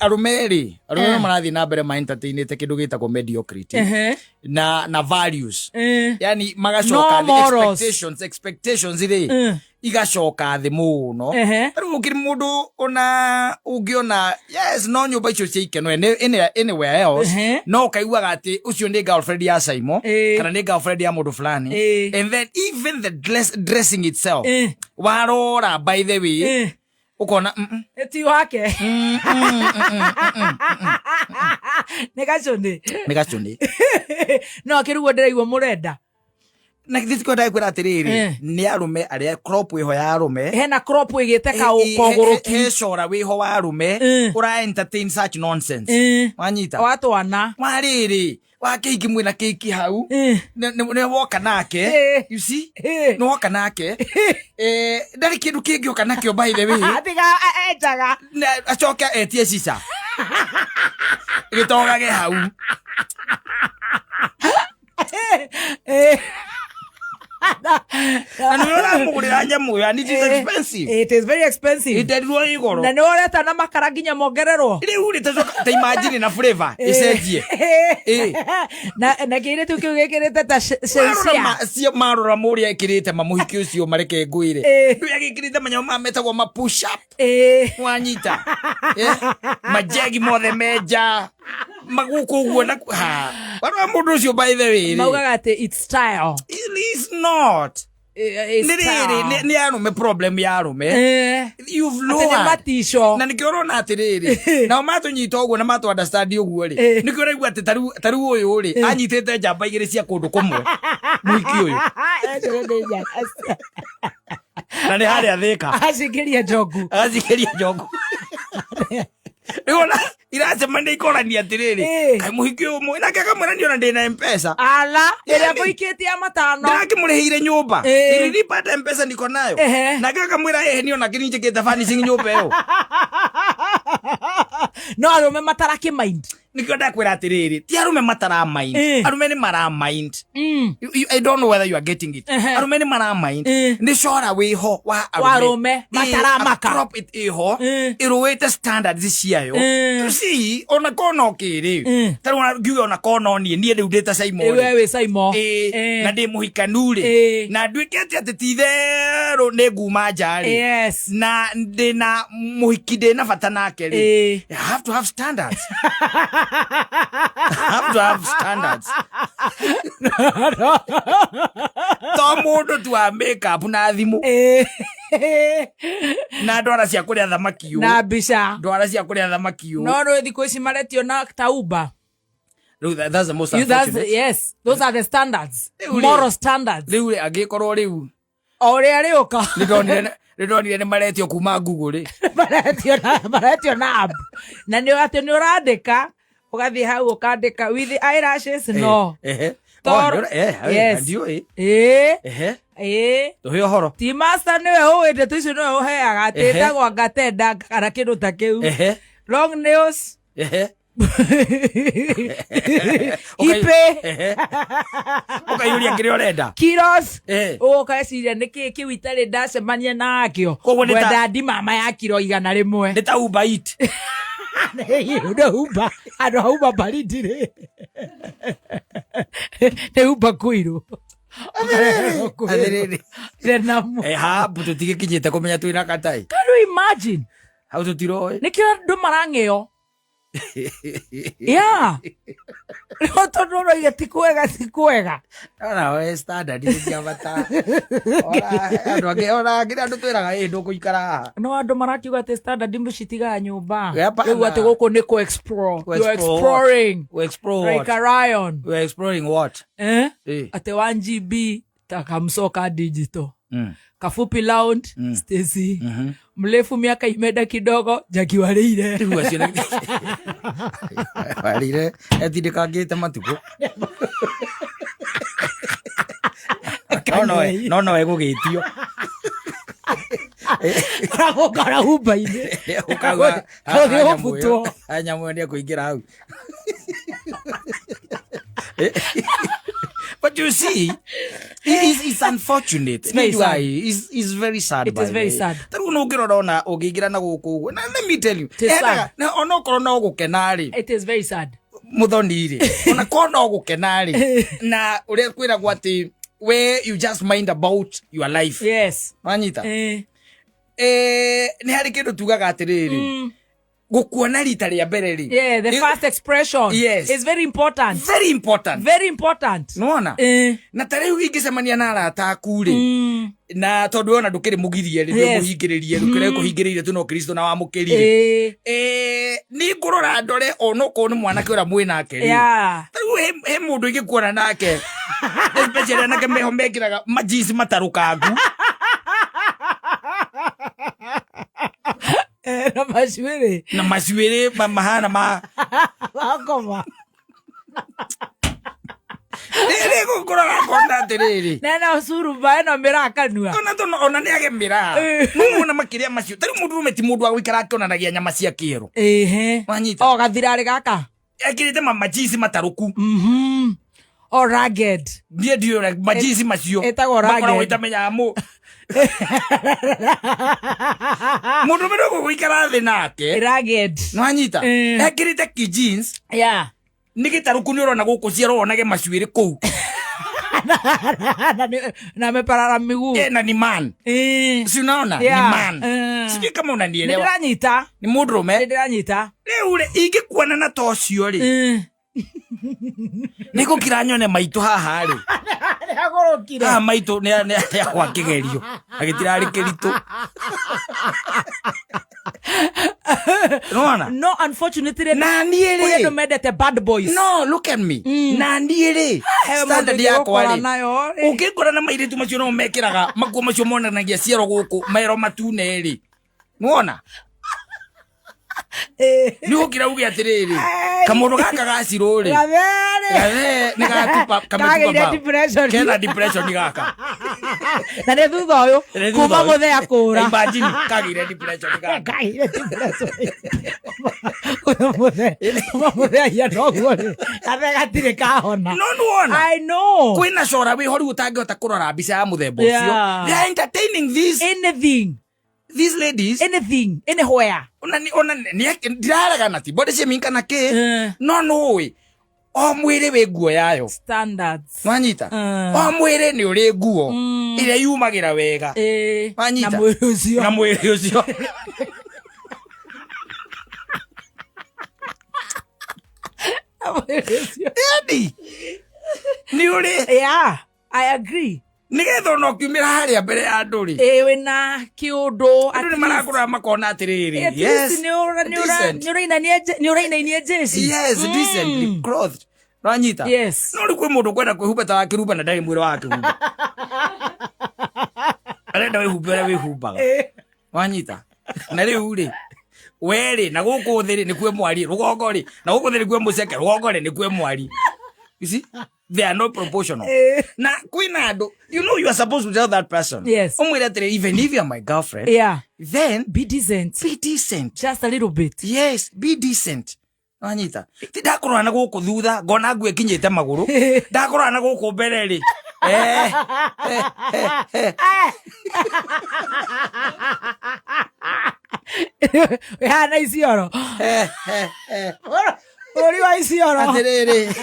arũme rĩ, arũme no marathiĩ na mbere ma-entertainĩte kĩndũ gĩtagwo mediocrity Ehe. na values. Eh. Yani magacoka No thĩ, morals. expectations rĩ igacoka thĩ mũno. Ehe. Rĩu gũkĩrĩ mũndũ ona ũngĩona yes no nyũmba icio cia ikeno anywhere else Ehe. no ũkaiguaga atĩ ũcio nĩ girlfriend ya Saimo Eh. kana nĩ girlfriend ya mũndũ fulani Eh. and then even the dressing itself Eh. warora by the way Eh. ũkona Ti wake. mm, mm, mm, mm, Nĩ gacũnĩ. nĩ gacũnĩ. No kĩrĩguo ndĩraigua mũrenda. Na githĩ ti kwenda kwĩra atĩrĩrĩ Eh. nĩ arũme arĩa crop ĩho ya arũme Hena crop ĩgĩte He- kaũkogũrũki. he cora wĩho wa arũme Eh. ũra entertain such nonsense. Eh. Wanyita Wa twana. wa rĩrĩ wa kĩhiki mwĩna kĩhiki hau Eh. nĩ woka nake Eh. you see Eh. nĩ woka nake Eh, ndarĩ kĩndũ kĩngĩ oka nakĩo by the way. Tiga enjaga. Na acoke etie cica gĩtogage hau. Eh. Na nĩ ũramũgũrĩra nyamũ ĩyo and it is expensive. It is very expensive. Ĩterirwo ĩ goro. Na nĩ ũreta na makara nginya mongererwo. Rĩu rĩ tacoka ta imagine na flavor ĩcenjie. Eh. Na kĩirĩtu kĩu gĩkĩrĩte ta Marora cia. marora mũrĩa ekĩrĩte mamũhiki ũcio mareke ngwĩre Eh. rĩu agĩkĩrĩte manyamũ maya metagwo ma push up. Eh. Wanyita. Eh, majegi mothe menja magũkũ ũguo na ha warora mũndũ ũcio by the way rĩ, Maugaga atĩ it's style. it is not. Eh, it's Nĩ rĩrĩ style. nĩ arũme problem ya arũme. Eh. You've Atĩ nĩ lowered matico. na nĩkĩo ũrona atĩrĩrĩ nao matũnyita ũguo na matũ understand ũguo rĩ Eh. nĩkĩo ũraigua atĩ ta rĩu ũyũ rĩ anyitĩte njamba igĩrĩ cia kũndũ kũmwe mũhiki ũyũ Acio nĩ njamba. Na nĩ harĩa Thĩka. Acingĩria njogu. Agacikĩria njogu rĩu ona iracemania ikorania atĩrĩrĩ Eh. kaĩ mũhiki ũyũ nake akamwĩra niĩ ona ndĩna mpesa. Ala, ĩrĩa Yani. ngũikĩtie ya matano. Ndĩrakĩmũrĩhĩire nyũmba. Eh. Nilipata mpesa niko nayo. Ehe. Nake akamwĩra ĩhĩ niĩ ona kĩninjĩkĩte furnishing nyũmba ĩyo. No arũme matarakĩ mind. Nĩkĩo ndakwĩra atĩrĩrĩ ti arũme mataramind. Eh. Arũme nĩ maramind. Mm. I don't know whether you are getting it. Ehe. Arũme nĩ maramind. Eh. Nĩ cora wĩho wa Wa arũme, Eh, mataramaka. a crop it ĩho Eh. ĩrũĩte standards ciayo. Eh. You see ona kona ũkĩrĩ Eh. tarĩu ona ngiuge ona kona niĩ niĩ rĩu ndĩ ta Simon Ĩ, we wĩ Saimo. Ĩ, Eh. na ndĩ mũhikanu rĩ Eh. na nduĩke atĩ atĩ ti itherũ nĩ nguma nja rĩ Yes. na ndĩna mũhiki ndĩna bata nake rĩ Eh. I have to have standards. I have to have standards. To mũndũ tu wa makeup na thimũ Eh. na ndwara cia kũrĩa thamaki ũ Na mbica. ndwara cia kũrĩa thamaki ũ No rĩu thikũ ici maretio na ta Uber. Rĩu that's the most You, that's, unfortunate. yes, those are the standards. Rĩu rĩ- Moral standards. Rĩu rĩ angĩkorwo rĩu O ũrĩa rĩũka. nĩndonire nĩ maretio kuma Google rĩ. Maretio na app. Na nĩ atĩ nĩ ũrandĩka ũgathiĩ hau ũkandĩka with eyelashes no. Ehe. Toro- Oh, Yes. ndiũĩ. Ĩĩ. Ehe. Ĩĩ. Tũhe ũhoro. Ti master nĩwe ũĩ ndeto icio nĩwe ũheaga atĩ Ehe. ĩtagwo ngatenda kana kĩndũ ta kĩu. Ehe. Long nails. Ehe. Ipe. Ehe. Ũkaiyũria kĩrĩa ũrenda. Kilos. Eh. Ũgeciria nĩkĩ kĩu itarĩ ndacemania nakĩo. Koguo nĩ ta- Ngwenda ndimama ya kiro 100. Nĩ ta Uber Eat. Nĩ Uber. Andũ a Uber baridi rĩ. Nĩ Uber kũirũ. Atĩrĩrĩ. Thenamu. Eh, hapu tũtigĩkinyĩte kũmenya twĩna katai. Can you imagine? Hau tũtiroĩ. Nĩkĩo andũ marang'eo. Yeah. Rĩu tondũ ũroiga ti kwega ti kwega. Ona we standard nĩ cia bata. Ona andũ angĩ ona angĩ andũ twĩraga ĩ ndũkũikara haha. No andũ marakiuga atĩ standard mũcitigaga nyũmba. Hapana. Rĩu atĩ gũkũ nĩ kũ explore. Kũ You're explore exploring. We explore Like what? a lion. We exploring what? Eh? Eh. Atĩ 1 GB ta kamcoka digital. Kafupi round, Stacy. Mrefu miaka imenda kidogo, Jackie Wareire. Rĩu acio warire etindĩkangĩte matukũ no no egũgĩtio. Ũragũkora humba-inĩ. Ũkauga Ũthiĩ ũbutwo. Nyamũ ĩyo nĩekũingĩra hau. But you see, it's unfortunate. It's very sad. It's very sad. It by is the very way. sad. Ta rĩu nũngĩrora ona ũngĩingĩra na gũkũ ũguo. Na let me tell you. It is sad. Endaga- na onokorwo no gũkena rĩ, It is very sad. Muthoni rĩ, ona korwo no gũkena rĩ, na ũrĩa kwĩragwo atĩ we you just mind about your life. Yes. Wanyita? Eh. Nĩ harĩ kĩndũ tugaga atĩrĩrĩ, gũkuona rita rĩa mbere rĩ. Yeah, the first expression Yes. is very important. Very important. Very important. Nĩwona? Eh. Na ta rĩu ingĩcemania na arata aku rĩ, na tondũ ona ndũkĩrĩ mũgirie rĩ, Yes. ndũmũhingĩrĩrie ndũkĩrĩ kũhingĩrĩirie tu no kristo na wamũkĩrire. Eh. Nĩ ngũrora ndore onokorwo nĩ mwanake ũrĩa mwĩ nake rĩ. Yeah. Ta rĩu he mũndũ ingĩkuona nake, especially anake meho mekĩraga majinsi matarũkangu. Eh, na macuĩrĩ. Na macuĩrĩ mahana ma Makoma. rĩrĩ ngũrora ngona atĩrĩrĩ, Na ena curuba ĩno mĩrakanua. ona tono ona nĩ agemĩra nũmona makĩria macio. Ta rĩu mũndũ ũrũme ti mũndũ wa gũikara akĩonanagia nyama cia kĩero. Ehe. Wanyita? O gathirarĩ gaka. Ekĩrĩte majinsi matarũku. O ragged. Niĩ ndiũĩ ũrĩa majinsi macio Ĩtagwo ragged. makoragwo itamenyaga mũndũ ũmwe nĩgũgũikara thĩ nake. Ragged. Nwanyita? Eh. Ekĩrĩte ki jeans Yeah. nĩ gĩtarũku, nĩ ũrona gũkũ ciero wonage macuĩrĩ kũu. Na meparara miguu. Na ni man. Eh. Si unaona? Ni Yeah. man. Eh. Sijui kama Nĩ unanielewa. ndĩranyita. Nĩ mũndũrũme. Nĩ ndĩranyita. Rĩu rĩ, ingĩkuona na ta ũcio rĩ, Eh. nĩ gũkira nyone maitũ haha rĩ. Nĩagũrũkire. Haha maitũ nĩ agwa kĩgerio na gĩtirarĩ kĩritũ. Nĩwona? No, unfortunately, Na niĩ kũrĩ andũ rĩ, mendete bad boys. no look at me, na niĩ rĩ, He mũndũ standard yakwa ingĩgũkora rĩ, nayo rĩ. ũngĩngora na mairĩtu macio no mekĩraga makuo macio monanagia ciero gũkũ mero matune rĩ, nĩwona? Eh. Nĩ ũkira uge atĩrĩrĩ, Ai. kamũndũ gaka gacirũ rĩ, Gathere. gathe nĩ gatupa kametupa Kagĩire bao. depression. Kena depression gaka. Na nĩ thutha ũyũ Nĩ thutha kuma ũyũ. mũthea kũra. Imagine kagĩire depression gaka. Kagĩire depression. Kuma mũthea hiana ũguo rĩ, gathe gatirĩ kahona. No nĩwona? I know. Kwĩna cora wĩho rĩu ũtangĩhota kũrora mbica ya mũthemba ũcio. Yeah. They are entertaining these Anything, these ladies. anything, anywhere. Ona ona ndiraregana ti body shaming kana kĩ, Eh. no nũĩ o mwĩrĩ wĩ nguo yayo. Standards. Nwanyita? Mm. O mwĩrĩ nĩ ũrĩ nguo ĩrĩa yumagĩra wega. Eh, Wanyita? na mwĩrĩ ũcio. Na mwĩrĩ ũcio. Na mwĩrĩ ũcio. Yani nĩ ũrĩ Yeah, I agree. nĩgetha ona ũkiumĩra harĩa mbere ya andũ rĩ, Ĩ wĩna kĩũndũ. andũ nĩ marakũrora makona atĩrĩrĩ, At least yes, decent. nĩ ũrainainia jeci. Yes, decently clothed. Nwanyita? Yes. No rĩu kwĩ mũndũ kwenda kwĩhumba ta wa kĩrumba na ndarĩ mwĩrĩ wa kĩrumba, arenda wĩhumbe ũrĩa wĩhumbaga. Wanyita? Na rĩu rĩ, we rĩ, na gũkũ thĩ rĩ nĩ kwĩ mwari, rũgongo rĩ, na gũkũ thĩ nĩ kwĩ mũceke, rũgongo rĩ nĩ kwĩ mwari. You see, they are not proportional. Na kwĩna andũ, you know, you are supposed to tell that person, Yes. ũmwĩre atĩrĩ, even if you are my girlfriend, Yeah. then Be decent. be decent. Just a little bit. Yes, be decent. Wanyita? Ti ndakũrora na gũkũ thutha ngona nguo ĩkinyĩte magũrũ, ndakũrora na gũkũ mbere rĩ, eh, eh, eh, eh. Wĩhana Isiolo. Eh, eh, eh. Bũrũri wa Isiolo. Atĩrĩrĩ,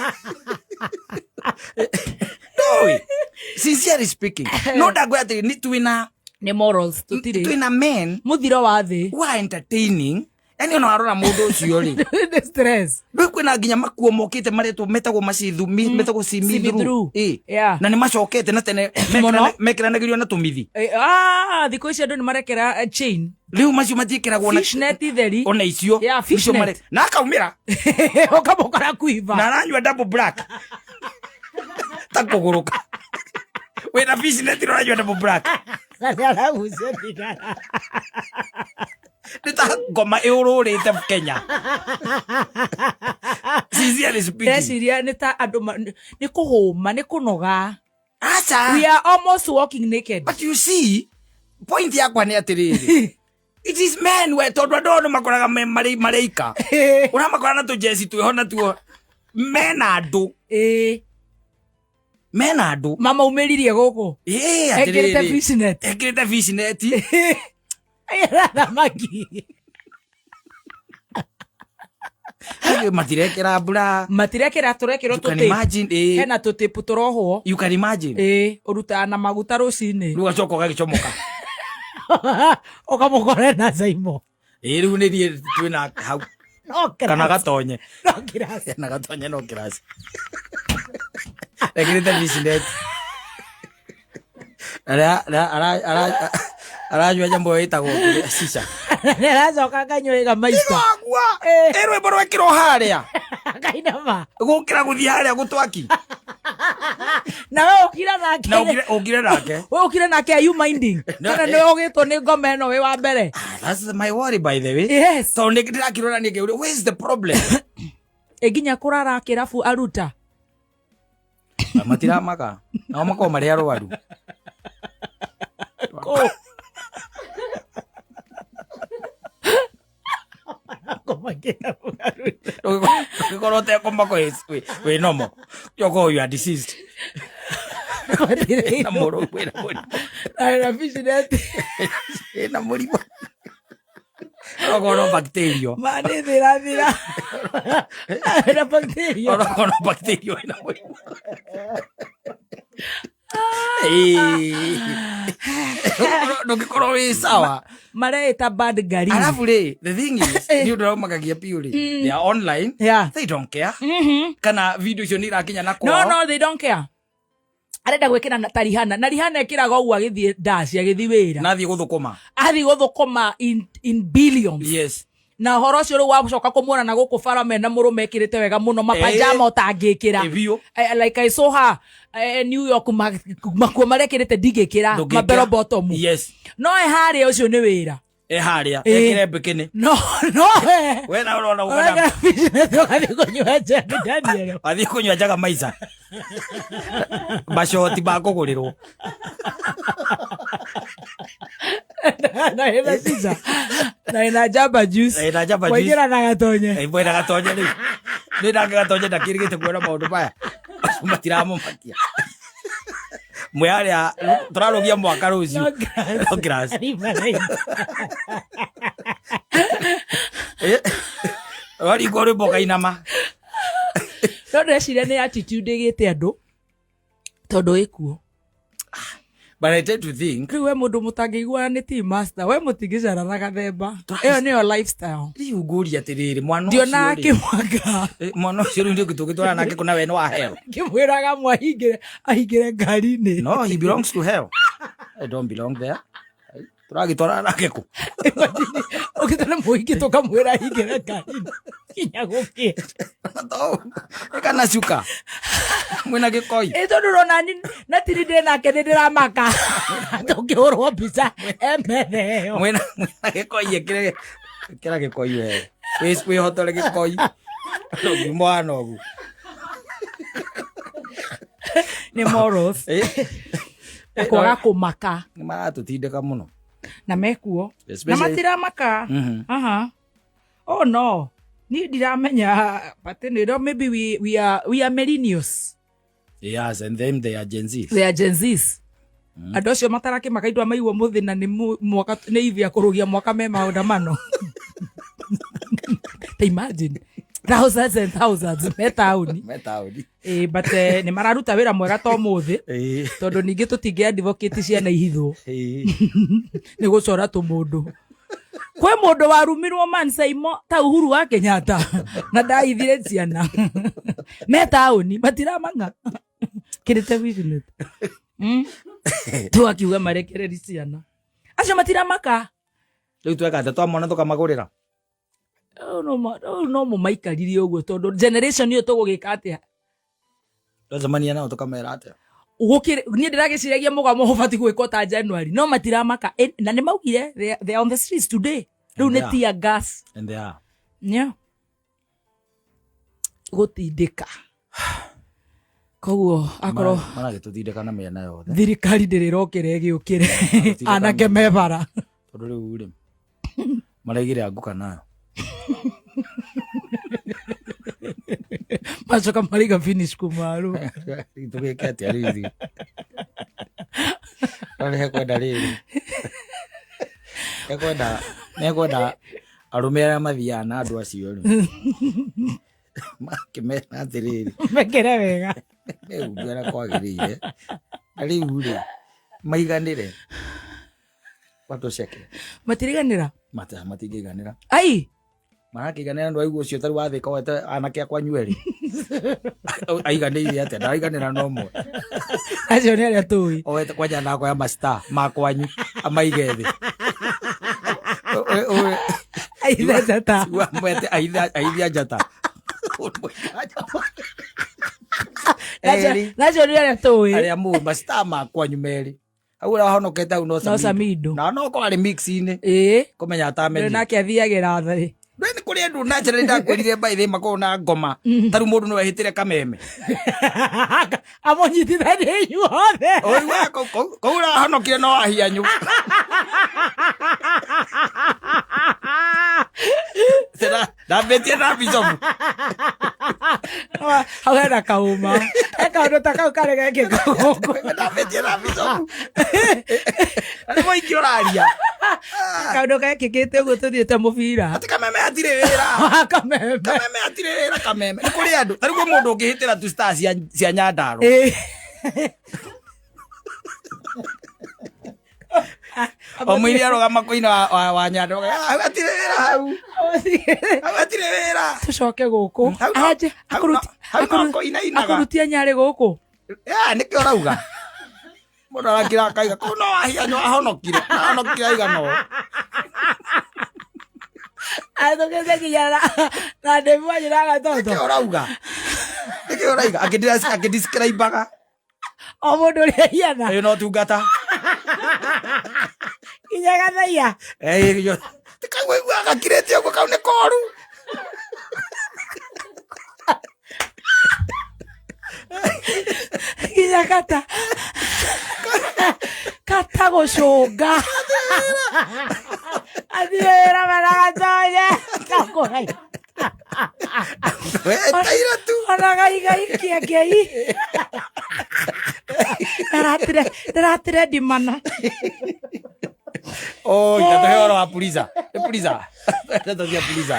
no, sincerely speaking, no ndakwĩra atĩrĩ, nĩ twĩna Nĩ morals tũtirĩ. twĩna men Mũthiro wa thĩ. who are entertaining. Yani ona warora mũndũ ũcio rĩ, Nĩ stress. rĩu kwĩna nginya makuo mokĩte maretwo metagwo macithu metagwo See-through. see-through. Ĩ. Yeah. Na nĩ macokete na tene Mũno. mekĩranagĩrio na tũmithi. Eh, ah, thikũ ici andũ nĩ marekera chain. Rĩu macio matiĩkĩragwo na Fishnet theri. ona icio. Yeah, Icio fishnet. na akaumĩra Ũkamũkora kuiba. na aranyua double black ta kũgũrũka wĩna fishnet na ũranyua double black. Na nĩ aragucia thigara. Nĩ ta ngoma ĩũrũrĩte Kenya, sincerely speaking. Ndeciria nĩ ta andũ nĩ kũhũma, nĩ kũnoga. Aca. We are almost walking naked. But you see, point yakwa nĩ atĩrĩrĩ, it is men we, tondũ andũ ao nĩ makoraga marĩ ika ũramakora na tũjeci twĩho natuo mena andũ. Mena andũ. Mamaumĩririe gũkũ. Ĩĩ, ekĩrĩte atĩrĩrĩ. Fishnet. Ekĩrĩte fishnet. Era thamaki. Matirekĩra mbura. Matirekĩra, tũrekĩrwo You can tũtĩpu. imagine, ĩĩ. Hena tũtĩpu tũrohwo. You can imagine. Ĩĩ, ũrutaga na maguta rũcinĩ. Rĩu ũgacoka ũgagĩcomoka. Ũkamũkore na Zaimo. Ĩĩ, rĩu nĩ niĩ twĩna hau. No kana kĩraci. Gatonye. No kĩraci. Na gatonye no kĩraci ekĩrĩte fishnet. Aranyua nyamũ ĩyo ĩtagwo cica. Nĩ aracoka akanyua ĩga maita. Agua ĩ rwĩmbo rwekĩrwo harĩa. Akainama. Gũkĩra gũthiĩ harĩa gũtwaki. Na we ũkira nake. Na ũkire nake. We ũkire nake, are you minding? No, kana nĩ ũgĩtwo nĩ ngoma ĩno wĩ wa mbere? Ah, that's my worry, by the way. Yes. Tondũ nĩ ndĩrakĩrora nĩ ngĩũria, where is the problem? Ĩ nginya kũrara kĩrabu aruta. Matiramaka nao makorwo marĩ arwaru. Kũ? Ngoma kĩrabu aruta. Ũngĩkorwo ũtekũmaka wĩ normal, ũkorwo you are diseased na mũrũ wĩna mũrimũ. Na fishnet. Wĩna mũrimũ, okorwo no bacteria. Ma nĩ thirathira. Na bacteria. Okorwo no bacteria, wĩna mũrimũ. Ĩĩ. Ndũngĩkorwo wĩ sawa. Mareĩta bad gari. Alafu rĩ, the thing is, nĩ ũndũ ũramakagia biũ rĩ, they are online. They don't care kana video icio nĩ irakinya na No. kwao. No, they don't care. Arenda gwĩkĩra ta Rihanna, na Rihanna ekĩraga ũguo agĩthiĩ dash, agĩthiĩ wĩra. Nathiĩ gũthũkũma. Athiĩ gũthũkũma in billions. Na ũhoro ũcio rĩu wacoka kũmuona na gũkũ bara mena mũrũme ekĩrĩte wega mũno, mapajama ũtangĩkĩra. Ĩ, biũ. Like I saw her New York, makuo marekĩrĩte ndingĩkĩra. Ndũngĩkĩra. Mabero bottom. No ĩ harĩa ũcio nĩ wĩra. Ĩ harĩa. Ĩ. Ekĩre mbikini. No we. We na ũrona ũgana. Ũgathiĩ kũnyua Jack Daniel. Athiĩ kũnyua njaga maica macoti ma kũgũrĩrwo. Na ĩna cica na ĩna Jamba Juice. Ĩna Jamba Juice. Waingĩra na gatonye. Ĩ, mwena gatonye rĩu nĩ nake gatonye ndakĩrĩgĩte kuona maũndũ maya matiramũmakia mwĩ harĩa tũrarũgia mwaka rũciũ. No grass. No grass. Riverine. Ĩ, waringwo rwĩmbo ũkainama. No ndĩreciria nĩ attitude ĩgĩte andũ tondũ ĩkuo. But I tend to think Rĩu we mũndũ mũtangĩiguana nĩ team master, we mũtingĩcara na gathemba ĩyo nĩyo lifestyle. Rĩu ngũria atĩrĩrĩ, mwana ũcio Ndionaga rĩ, kĩmwanga. ĩ, mwana ũcio rĩu nĩ tũngĩtwarana nake kũna we nĩ wa hell. Kĩmwĩraga mwahingĩre ahingĩre ngari-inĩ. No, he belongs to hell. I don't belong there. Tũragĩtwarana nake kũ? Imagine, ũgĩtana mũingĩ tũkamwĩra ahingĩre ngari-inĩ nginya gũkĩe. Kana cuka mwĩna gĩkoi. Ĩ tondũ ũrona na tiri ndĩ nake nĩ ndĩramaka tũkĩhũrwo mbica emethe ĩyo. Mwĩna gĩkoi, ĩkĩre ĩkĩra gĩkoi we. Wĩhotore gĩkoi ũngiuma wana ũguo. Nĩ morals. Ĩ, Na kwaga kũmaka. Nĩ maratũtindĩka mũno. Na mekuo na matiramaka. Aha. Oh no, niĩ ndiramenya, but you know, maybe we are millennials. Yes, and them, they are Gen Zs. They are Gen Zs. Andũ acio matarakĩmaka indo maigua mũthĩna nĩ mwaka nĩ ivia kũrũgia mwaka me maandamano. Ta imagine thousands and thousands me taũni. Me taũni. Ĩ, but nĩ mararuta wĩra mwega to mũthĩ. Tondũ ningĩ tũtingĩ advocate ciana ihithwo. Nĩ gũcora tũmũndũ kwĩ mũndũ warumirwo man Saimo ta Uhuru wa Kenyatta na ndaithire ciana me taũni matiramang'a kĩrĩte business tu akiuga marekereri ciana acio matiramaka. Rĩu tweka atĩa twamona tũkamagũrĩra? Rĩu no mũmaikaririe ũguo tondũ generation ĩyo tũgũgĩka atĩa? Twacemania nao tũkamera atĩa? Gũkĩrĩ niĩ ndĩragĩciragia mũgamo ũbatiĩ gwĩkwo ta January, no matiramaka. Na nĩ maugire they are on the streets today. Rĩu nĩ Yeah. tear gas. And they are. Yeah. Gũtindĩka koguo akorwo Maragĩtũtindĩka na mĩena yothe. Thirikari ndĩrĩrokĩra ĩgĩũkĩre. Maragĩtindĩka Anake mebara. Tondũ rĩu rĩ maraigire anguka nayo. Macoka maraiga finish kumaru. Tũgĩke atĩa rĩu ithuĩ? No nĩ hekwenda rĩrĩ, hekwenda arũme arĩa mathiaga na andũ acio rĩ makĩmera atĩrĩrĩ, mekĩre wega. Mehumbe ũrĩa kwagĩrĩire na rĩu rĩ maiganĩre matũceke. Matiriganĩra. Matingĩiganĩra. Ai. Marakĩiganĩra ndũ aigua ũcio tarĩ wathĩka wete anake akwa nyuerĩ aiganĩire atĩa ndaraiganĩra no ũmwe. Acio nĩ arĩa tũĩ. Oete kwanja nakoya mastar makwanyu amaige thĩ. Aitha njata. Mwete aithia njata. Erĩ. Nacio nĩ arĩa tũĩ. Arĩa mũĩ mastar makwanyu merĩ hau ũrĩa wahonokete hau no. No Samido. Na no korwo arĩ mix-inĩ ĩĩ. kũmenya atamenyire. Nake athiagĩra thĩ. Ndũĩ nĩ kũrĩ andũ naturally ndakwĩrire by the way makoragwo na ngoma tarĩu mũndũ no ehĩtĩre kameme. Amũnyitithanie inyuothe. Ũigua kũu ũrahonokire no ahianyu. Ndambĩtie na bicobu. Hau hena kauma, he kaũndũ ta kau karĩ gekĩka gũkũ. Ndambĩtie na bicobu na nĩ mũingĩ ũraria. Kaũndũ gekĩkĩte ũguo tũthiĩte mũbira. Atĩ kameme hatirĩ wĩra. Kameme. Kameme hatirĩ wĩra, kameme nĩ kũrĩ andũ tarĩu kwĩ mũndũ ũngĩhĩtĩra tu star cia Nyandarua. Ĩĩ. O mũini arũgama kũina wa Nyandarua, "Ah, hau hatirĩ wĩra, hau hau hatirĩ wĩra." Tũcoke gũkũ. Hau no- Anje hau no kũinainaga. akũrutia nyarĩ gũkũ. Ya, nĩkĩo ũrauga mũndũ arakira akaiga kũu no wahianyũ ahonokire ahonokire aigana ũũ. Athũkĩte nginya na ndĩmu anjĩra gatoto. Nĩkĩo ũrauga, nĩkĩo ũrauga akĩdescribaga. O mũndũ ũrĩa hiana. Ũyũ no tungata. Nginya gathaia. Ti kau aiguaga gakirĩte ũguo, kau nĩ koru. Nginya kata kata gũcũnga athiĩ wĩra maragatonye kakũrai. Wetaira tu. Ona gaigaikia ngei ndĩratire ndimana. Oh, itatuhe ũhoro wa puliza. Nĩ puliza, ndeto cia puliza.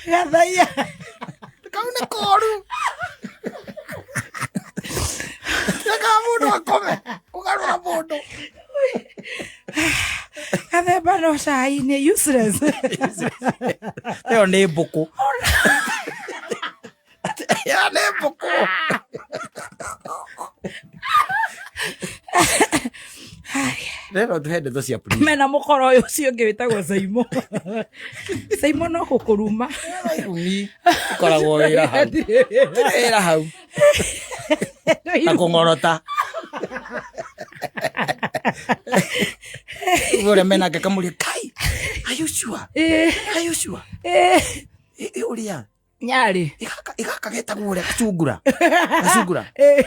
Gathaia. Kau nĩ koru, reka mũndũ akome kũgarũra mũndũ. Gathemba no cai nĩ useless. Ĩyo nĩ mbũkũ, ĩyo nĩ mbũkũ. Rero tuhe ndeto cia puliza. Mena mũkoro ũyũ ũcio ũngĩ wĩtagwo Saimo. Saimo no gũkũruma. Irumi ikoragwo wĩra hau. Wĩra hau na kũng'orota ũguo ũrĩa menake kamũria kai, are you sure? Ĩĩ. Are you sure? Ĩĩ. Ĩ ũrĩa Nyarĩ. Ĩgaka getagwo ũrĩa gacungura gacungura. Ĩĩ.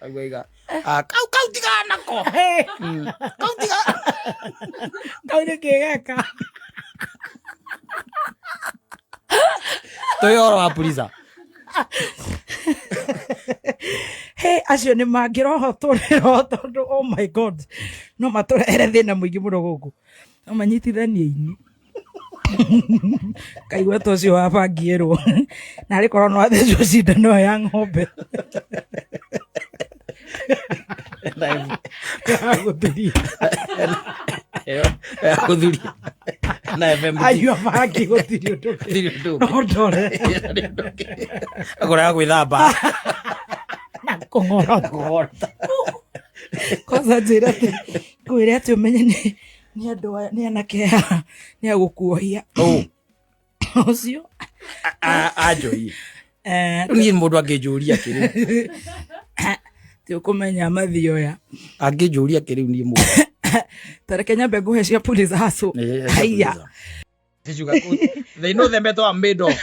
Kaigua iga. Ah, kau kau tigana nako. Kau tiga. Kau nĩ kĩgeka. Tũhe ũhoro wa puliza. He acio nĩ mangĩrohotũrĩrwo tondũ oh my God, no matũrehere thĩna mũingĩ mũno gũkũ, no manyitithanie ini kaigua ta ũcio wabangirwo narĩ korwo no athecwo cindano ĩyo ya ng'ombe gũthuria. Ya gũthuria na FMT. Anyua bangi gũtirĩ ũndũ ũngĩ. Gũtirĩ ũndũ ũngĩ. No ndore. Akũrega gwĩthamba. Na kũng'orota. Kũng'orota. Kwanza njĩra atĩ ngwĩre atĩ ũmenye nĩ andũ aya nĩ anake aya nĩ agũkuohia Ũ. ũcio. Anjoi. Rĩu niĩ mũndũ angĩnjũria atĩrĩ, Ti ũkũmenya mathioya. Angĩnjũria atĩrĩ niĩ mũndũ. Tareke nyambe ngũhe cia Puliza Hustle. Haiya. They know the metal I'm made of.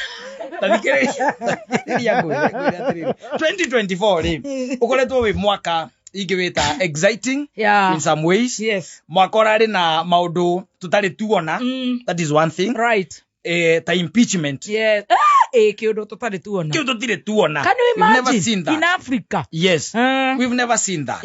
Ta thikĩrĩria, thikĩrĩria ngwĩre atĩrĩrĩ. 2024 rĩ, ũkoretwo wĩ mwaka ingĩwĩta exciting in some ways. Mwaka ũrarĩ na maũndũ tũtarĩ tuona. That is one thing. Ta impeachment. Yes. Ah, kĩũndũ tũtarĩ tuona. Kĩu tũtirĩ tuona. Can you We've never imagine? seen that. In Africa. Yes. We've never seen that.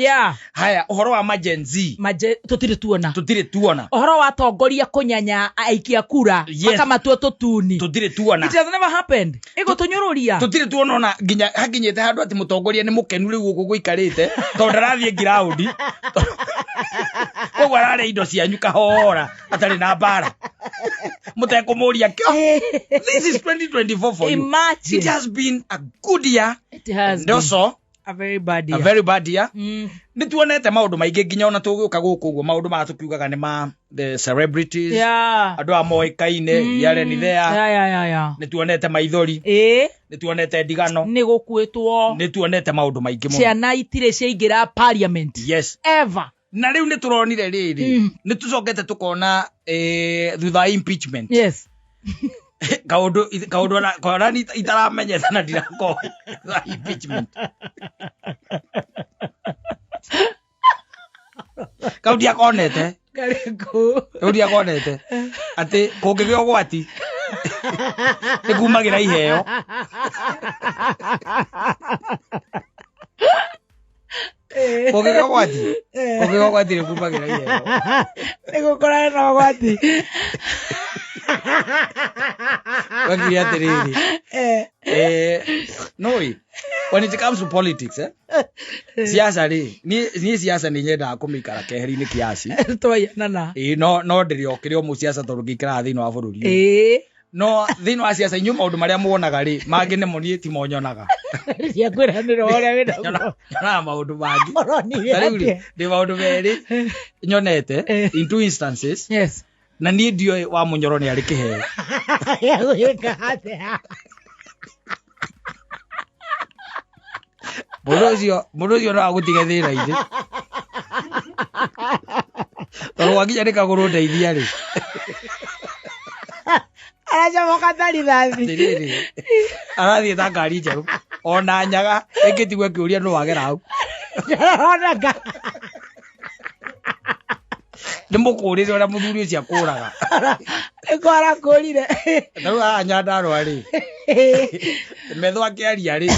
Haya, ũhoro wa ma Gen Z. Maje tũtirĩ tuona. Tũtirĩ tuona. Ũhoro wa atongoria kũnyanya aikia kura makamatua tũtuni. Tũtirĩ tuona. It has never happened. Ĩgũtũnyũrũria. Tũtirĩ tuona ona nginya hakinyĩte handũ atĩ mũtongoria nĩ mũkenu rĩu gũkũ gũikarĩte tondũ ndarathiĩ ngiraũndi. Koguo ararĩa indo cianyu kahora atarĩ na mbara. Mũtekũmũria kĩo. This is 2024 for you. Imagine. It has been a good year. It has And been also a very bad a year. very bad year. Nĩ tuonete maũndũ maingĩ nginya ona tũgĩũka gũkũ ũguo maũndũ maya tũkiugaga nĩ ma the celebrities. Andũ aya moĩkaine, here and there. Nĩ tuonete maithori. Nĩ tuonete ndigano. Nĩ gũkuĩtwo. Nĩ tuonete maũndũ maingĩ mũno. Ciana itirĩ ciaingĩra parliament. Yes. Ever. Na rĩu nĩ tũronire rĩrĩ. Nĩ tũcokete tũkona thutha wa impeachment. Kaũndũ ona itaramenyete na ndirakoĩ. Thutha wa impeachment. Kau ndiakonete. Karibu. Kau ndiakonete. Atĩ kũngĩgĩa ũgwati nĩ kumagĩra iheo. Kũngĩgĩa ũgwati. Kũngĩgĩa ũgwati nĩ kumagĩra iheo. Nĩ gũkorana na ũgwati. Gwakire atĩrĩrĩ. Nũĩ, when it comes to politics, siasa rĩ, niĩ siasa nĩ nyendaga kũmĩikara keheri-inĩ kiasi. Twaianana. Ĩĩ, no ndĩrĩ o kĩrĩ o mũciaca tondũ ngĩikaraga thĩinĩ wa bũrũri ũyũ. No thĩinĩ wa siasa inyuĩ maũndũ marĩa muonaga rĩ, mangĩ nĩmo niĩ timo nyonaga. Cia kwĩranĩra ũrĩa wĩna Nyonaga maũndũ mangĩ. Ũronire Ta rĩu rĩ, atĩa? ndĩ maũndũ merĩ nyonete in two instances. Na niĩ ndiũĩ wa Mũnyoro nĩ arĩ kĩheo. Ya gwĩka atĩa? Mũndũ ũcio no agũtige thĩna-inĩ. Tondũ gwakinya nĩ kagũrũ ndeithia rĩ. Aracomoka ta rithathi. Atĩrĩrĩ, arathiĩ ta ngari njerũ. Ona nyaga ĩngĩtigwo ĩkĩũria nũ wagera hau. Ndĩroneka. Nĩ mũkũrĩre ũrĩa mũthuri ũcio akũraga. Nĩkũ arakũrire. Ta rĩu haha Nyandarũa rĩ, metho akĩaria rĩ.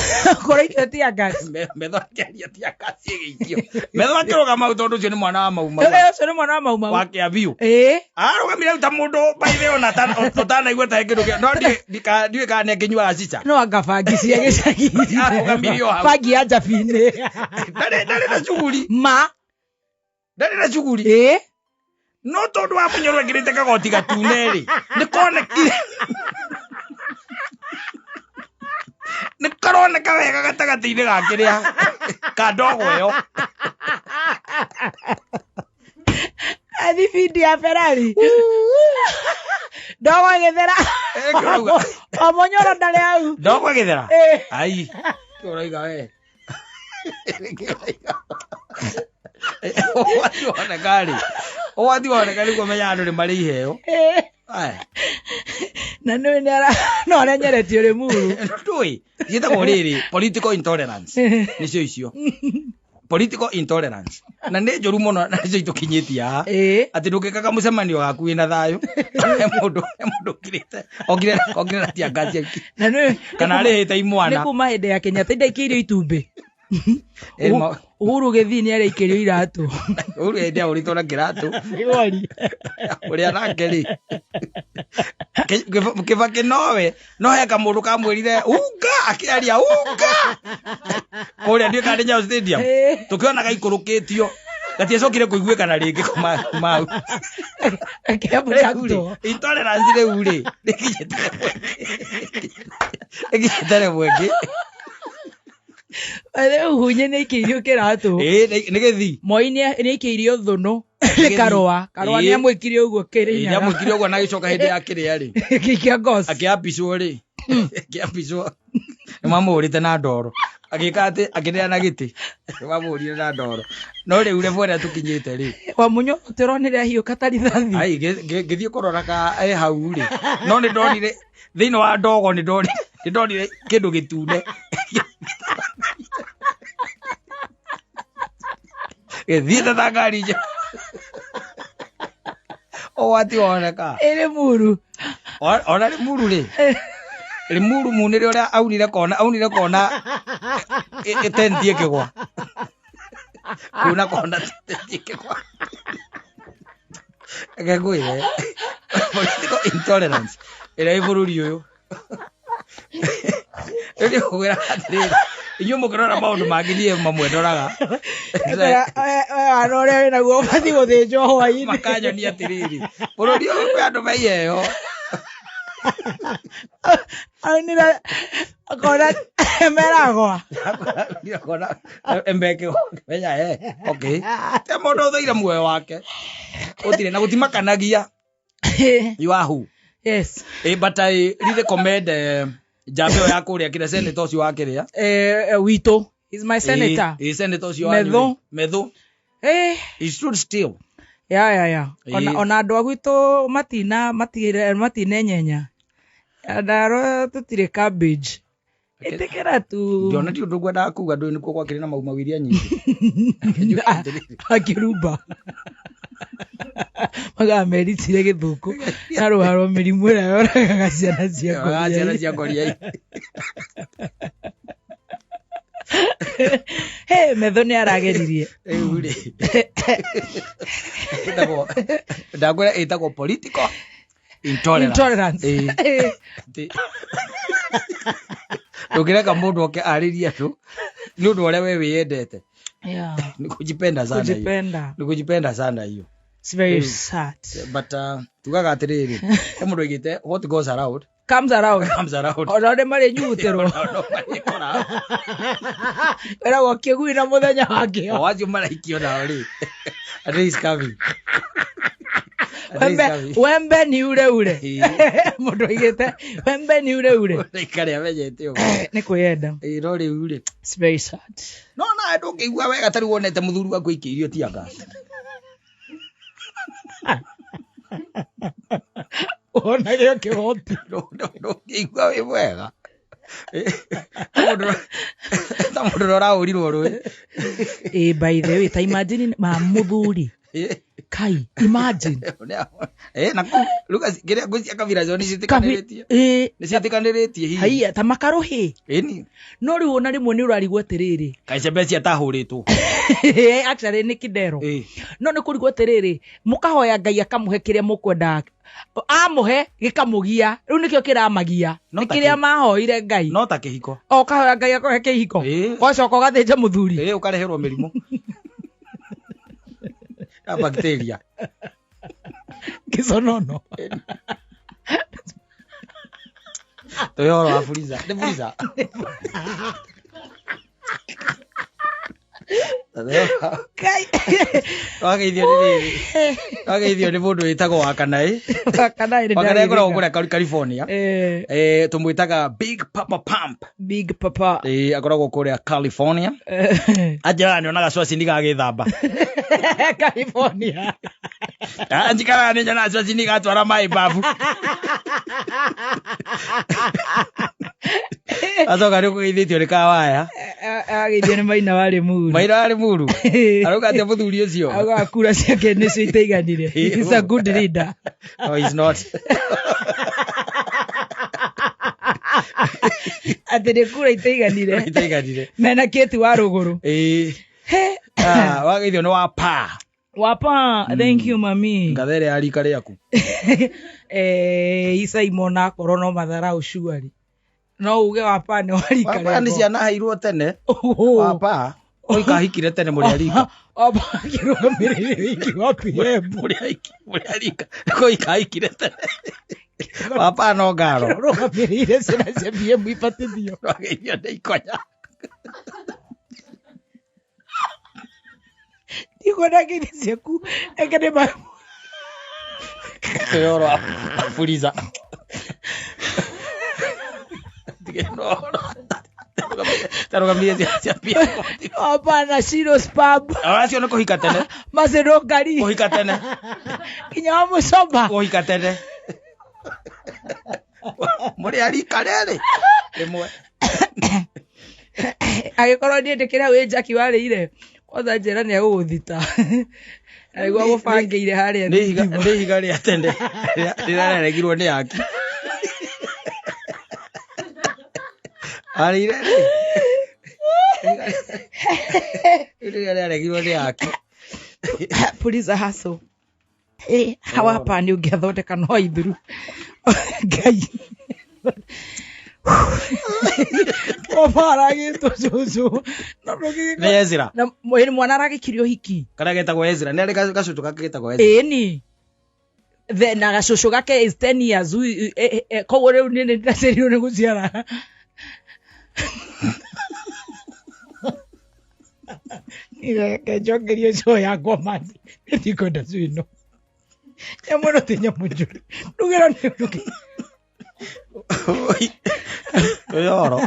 Kũraikio tear gas. Metho akĩaria tear gas ĩgĩikio. Metho akĩrũgama hau tondũ ũcio nĩ mwana wa Mau Mau. Ũcio nĩ mwana wa Mau Mau. Wa Kĩambiũ. Arũgamire hau ta mũndũ by the way ona ũtanaigua ta he kĩndũ kĩa-, no ndiũĩ kana nĩ akĩnyuaga cica. No anga bangi cia gĩcagi. Arũgamire o hau. Bangi ya njabinĩ. Ndarĩ na cuguri. Ma. Ndarĩ na cuguri. No tondũ wa Mũnyoro ekĩrĩte kagoti gatune rĩ, nĩ konekire. Nĩ karoneka wega gatagatĩ-inĩ ga kĩrĩa, ka ndogo ĩyo. Athi bindi ya Ferrari. Ndogo ĩgĩthera. Kĩrauga. O Mũnyoro ndarĩ hau. Ndogo ĩgĩthera? Ai. Kĩrauga we. Kĩrauga. Ũgwati woneka rĩ. Ũgwati woneka nĩguo menya andũ nĩ marĩ iheo. Aya. Na nĩũĩ nĩ ara-, no arenyeretie ũrĩ muru. Ndũĩ. Ciĩtagwo rĩrĩ, political intolerance. Nĩcio icio. Political intolerance. Na nĩ njũru mũno na nĩcio itũkinyĩtie haha. Atĩ ndũngĩkaga mũcemanio waku wĩna thayũ. He mũndũ ũkirĩte. Okire na tear gas ciake. Na nĩũĩ Kana arĩhĩte imwana. Nĩ kuma hĩndĩ ya Kenyatta ndaikĩirio itumbĩ. Uhuru gĩthii nĩ araikĩrio iratũ. Uhuru hĩndĩ ahũrĩtwo na kĩratũ. Mĩgori. Ũrĩa nake rĩ. Kĩbakĩ nowe, no he kamũndũ kamwĩrire, unga, akĩaria, unga. Kũrĩa ndiũĩ kana nĩ Nyayo Stadium. Tũkĩona gaikũrũkĩtio. Gatiacokire kũiguĩkana rĩngĩ kuma hau. Akĩamũra Rĩu rĩ, intolerance rĩu rĩ, nĩkinyĩte level ĩngĩ. Rĩu Hunye nĩ aikĩirio kĩratũ. Nĩ gĩthii. Moi nĩ aikĩirio thũnũ. Nĩ Karũa. Karũa nĩ amwĩkire ũguo kĩrĩnyaga. Nĩ amwĩkire ũguo na agĩcoka hĩndĩ ya kĩrĩa rĩ. Gĩikia ngoci. Akĩapicwo rĩ. Akĩapicwo. Nĩ mamũhũrĩte na ndoro. Agĩka atĩ akĩneana gĩtĩ. Nĩ mamũhũrire na ndoro. No rĩu level ĩrĩa tũkinyĩte rĩ. Wamunyoro tũronire ahiũka ta rithathi. Ai ngĩthiĩ kũrora ka e hau rĩ. No nĩ ndonire thĩinĩ wa ndogo nĩ ndonire kĩndũ gĩtune. Gĩthiĩte ta ngari njerũ. Ũgwati woneka. Ĩ Limuru. Ona Limuru rĩ. Limuru munĩre ũrĩa aunire kona tenti ĩkĩgwa. Kuna kona tenti ĩkĩgwa. Reke ngwĩre political intolerance ĩrĩa ĩ bũrũri ũyũ. Rĩu nĩ ngũkwĩra atĩrĩrĩ, inyuĩ mũkĩrora maũndũ mangĩ niĩ mamwe ndoraga. Wana ũrĩa wĩnaguo ũbatiĩ gũthĩnjwo hwaĩ-inĩ. Makanyonia atĩrĩrĩ, bũrũri ũyũ kwĩ andũ me iheo. Aunire kona meragwa. Kona embeke menya okay. Te mũndũ ũthũire muoyo wake. Gũtirĩ na gũtimakanagia you are who. Yes. But I really commend njamba ĩyo ya kũrĩa kĩrĩa senator ũcio wa kĩrĩa. Witũ. He's my senator. Senator ũcio wanyu Methu. rĩ. Methu. He stood still. Ya. Ona ona andũ a gwitũ matina matirĩ matinenyenya. Ndaro tũtirĩ cabbage. Ĩtĩkĩra tu. Ndiona ti ũndũ ngwendaga kuga ndũĩ nĩkuo gwakĩrĩ na maumau iria nyingĩ. Akĩrumba. Magameritire gĩthũkũ na rũharo mĩrimũ ĩrĩa yoragaga ciana cia Ciana ngũria. cia ngoriai. He Methu nĩ arageririe. Rĩu rĩ. Ĩtagwo ndakwĩra ĩtagwo political intolerance. Intolerance. Atĩ ndũngĩreka mũndũ oke arĩrie andũ nĩ ũndũ ũrĩa we wĩyendete. Ni kujipenda sana hiyo. Kujipenda. Ni kujipenda sana hiyo. It's very sad. But tugaga atĩrĩrĩ, he mũndũ oigĩte what goes around Comes around. comes around. Ona ũrĩa marĩ nyugutĩrwo. Ona marĩkora. Wĩragwo kĩgui na mũthenya wakĩo. O acio maraikio nao rĩ. A day is coming. A day is Wembe, coming. wembe ni ure ure. Mũndũ oigĩte wembe ni ure ure. Aikare amenyete ũguo. Nĩ kwĩyenda. Ĩ, no rĩu rĩ. It's very sad. No nawe ndũngĩigua wega tarĩu wonete mũthuri waku aikĩirio tear gas. Wonage kĩhoti. Ndũngĩigua wĩ mwega. Ta mũndũ ũrĩa ũrahũrirwo rũĩ. Ĩ by the way, ta imagine ma mũthuri. Kai, imagine. Na kũu rĩu kĩrĩa ngũ cia kabira cio nĩciĩtĩkanĩrĩtie. Ĩ, Nĩciĩtĩkanĩrĩtie hihi. haiya ta makarũhĩ. Ĩni. No rĩu ona rĩmwe nĩ ũrarigwo atĩrĩrĩ. Kaĩ cembe ciatahũrĩtwo. Actually nĩ kidero. Ĩ. No nĩ kũrigwo atĩrĩrĩ, mũkahoya Ngai akamũhe kĩrĩa mũkwendaga. Amũhe gĩkamũgia. Rĩu nĩkĩo kĩramagia. No Nĩ ta kĩrĩa mahoire Ngai. No ta kĩhiko. O ũkahoya Ngai akũhe kĩhiko. Ĩ. Ũgacoka ũgathĩnja mũthuri. Ĩ, ũkareherwo mĩrimũ. Ya bacteria. Kĩconono. Tũhe ũhoro wa Fuliza. Nĩ Fuliza. Kai. Wageithio nĩ rĩrĩ. Wageithio nĩ mũndũ wĩtagwo Wakanaĩ. Wakanaĩ nĩ Wakanaĩ akoragwo ndagĩrĩra. kũrĩa California. Tũmwĩtaga Big Papa Pump. Big Papa. Akoragwo kũrĩa California. Anjĩraga nĩonaga Swacini gagĩthamba. California. Anjikaraga nĩnyonaga Swacini gatwara maĩ babu. Acoka nĩ ũkũgeithĩtio nĩ kawaya. Ageithio nĩ Maina wa Limuru. Maina wa Limuru. Arauga atĩa mũthuri ũcio? Augaga kura ciake nĩcio itaiganire. He's a good leader. No, he's not. Atĩ nĩ kura itaiganire. Itaiganire. Mena Kate wa rũgũrũ. Ĩ. He. Ah, wageithio nĩ wa pa. Wapa, thank you mami. Ngatha ĩrĩa ya rika rĩaku. Isaimo akorwo no matharau shuari. No uge wapa nĩ wa rika Wapa nĩ rĩakwa. ciana heirwo tene. Wapa. Oikahikire tene mũrĩ a rika. Wapa akĩrũgamĩrĩire wiki wa PM. Mũrĩ a rika. Nĩko ikahikire tene. Wapa no ngaro. Rũgamĩrĩire ciana cia PM ibatithio. Wageithio nĩ ikonya. Ndikwenda ngeithi ciaku. Eke nĩ ma Tũhe ũhoro wa Fuliza. Tige no ũhoro. Tarũgamĩrĩire ciana cia Pia Court. Hapana, Shiro's Pub. Acio nĩ kũhika tene. Macerongari. Kũhika tene. Kinya wa Mũcomba. Kũhika tene. Mũrĩ a rika rĩrĩ rĩmwe. Angĩkorwo niĩ ndĩkĩrĩa wĩ Jackie warĩire, kwanza njĩra nĩ egũgũthita. Na nĩguo agũbangĩire harĩa Nĩ ihiga thitima. nĩ ihiga rĩa tene rĩrĩa rĩraregirwo nĩ aki. Arĩire rĩ. Rĩrĩa rĩaregirwo nĩ aki. Police hustle. Eh, hawa hapa nĩ ũngĩathondeka no ithuru. Ngai. Baba aragĩtwo cũcũ. No ndũngĩgĩkorwo- Nĩ Ezra. Na mwana aragĩkirio hiki. Karĩa getagwo Ezra. Nĩ arĩ gacũcũ gake getagwo Ezra. Ĩni. The, na gacũcũ gake is 10 years. Koguo rĩu niĩ nĩndĩracereirwo nĩ gũciara. Reke njokerie cũũ yakwa mathi. Niĩ ndikwenda cũũ ĩno. Nyamũ ĩno ti nyamũ njũru. Ndugĩrwo nĩ ũndũ kĩ. Kwĩyoro.